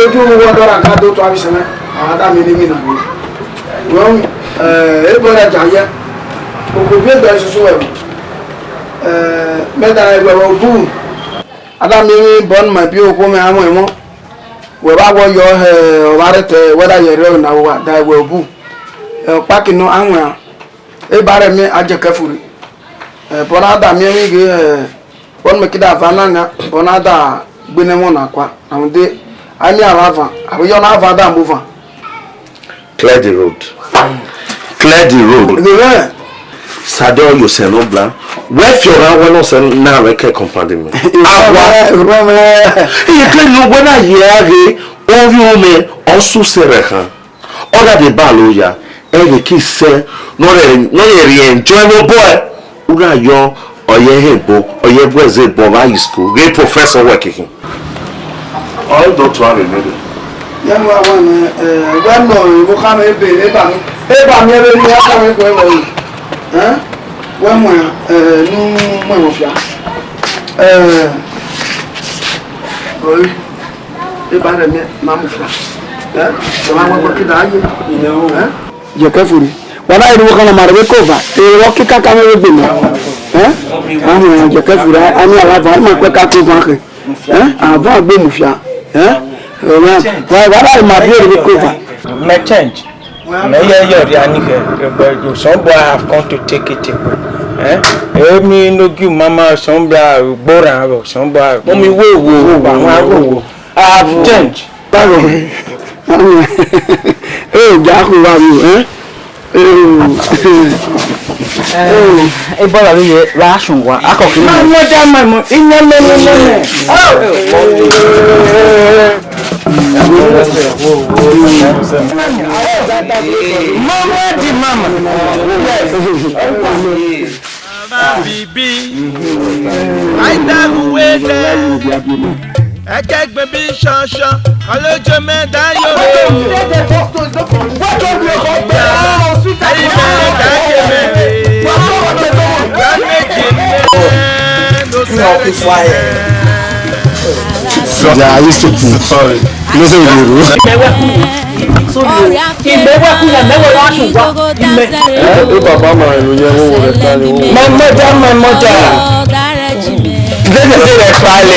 Edu ne uwu ọdọ ra ka do tua vbe isẹn mwẹ, a da miẹn ne emwi na rre. Wẹ, eh, ebo ya dia yẹ, okhuo biẹ gbe ẹsoso ẹvbo. Eh, mẹ da ẹwẹ vbe obu, a da miẹn emwi bọ ne ima biẹ okhuo mwẹ a mwẹ ẹmwẹ. Wẹ vbe a wẹ ọ yọ hẹ ọmwa rre te, wẹ da ye rre ọna vbe owa, da ẹwẹ obu. Eh, ọkpa ke nọ a wian. Eba rẹ mẹ a jẹ kẹfure. Eh, bọ na da miẹn emwi ghe, eh, bọ ne mẹ ke da va na nia, bọ na da gbe ne ẹmwẹ na kua. Rhunmwuda, a miẹn avbe avan, avbe yọ na van da mu van. Clear the road. Clear the road. Amen. Sade ọ yo sẹ nọ bla. Wẹ fi ọghan wẹ nọ sẹ na wẹ kẹ compound mẹ. Awa. Rọmẹ. Iye ke no wẹ na ye a ghe, ovbi omẹ, ọ su sẹ rẹ khan. Ọ gha deba alo ya, ẹghẹ ke isẹ, ne ọ rẹ, ne ọ ye rhie enjoy vbe obọ ẹre, u gha yọ, ọ ye hẹ ebo, ọ ye gu ẹzẹ ebo vbe high school, ghe professor wẹ keke. Ọ i do tua vbe nẹdẹ. Yẹ mu awẹ nẹ, eh, wẹ nọ, eh, vbokhan mwẹ ebe, eba mi, eba mi ẹvbe ni a kọ mwẹ gue vbọ yi. Eh? Wẹ mu, eh, nu mu ẹmwẹ fia. Eh, oi. Eba rẹ mẹ ma mu fua. Eh? Wa wa wa kida aye. Eh? Jẹ kẹfure. Wa na iri wo kana mare ko va. E wo ki kaka me gbe mi. Eh? Ahun, jẹ kẹfure. Ani ala va ma pe ka ko va khe. Eh? Ava gbe mu fia. Eh? Wa wa wa ma bi iri ko va. Me change. Mẹ yẹ yẹ ọrhia ni khẹ, but some boy have come to take it away. Eh? Emi no give mama some boy gboran, some boy. Mummy, wo, wo, wo, wo, wo. I have changed. Báwo? Eh, ja ko wa mi, eh? Ebọla vbe ye vbe a sọn wa, a kọ kiri. Ma mother, my mo-, ine me, ine me, ine me. Mama di mama. Yes. Bibi. Aida uwede. Ekegbe bi shọnshọn. Alojo mẹ da yo. Eyi mẹ da ye mẹ. Wa meji mẹ. No se mẹ. They are used to it. Sorry. You know, say we dey rule. Ọrịa Ime wa ku ya, me wa wa shu wa. Ime. Eh, e baba ma lo ye wo wo le ta ni wo. My mother, my mother. Let me say that, Pale.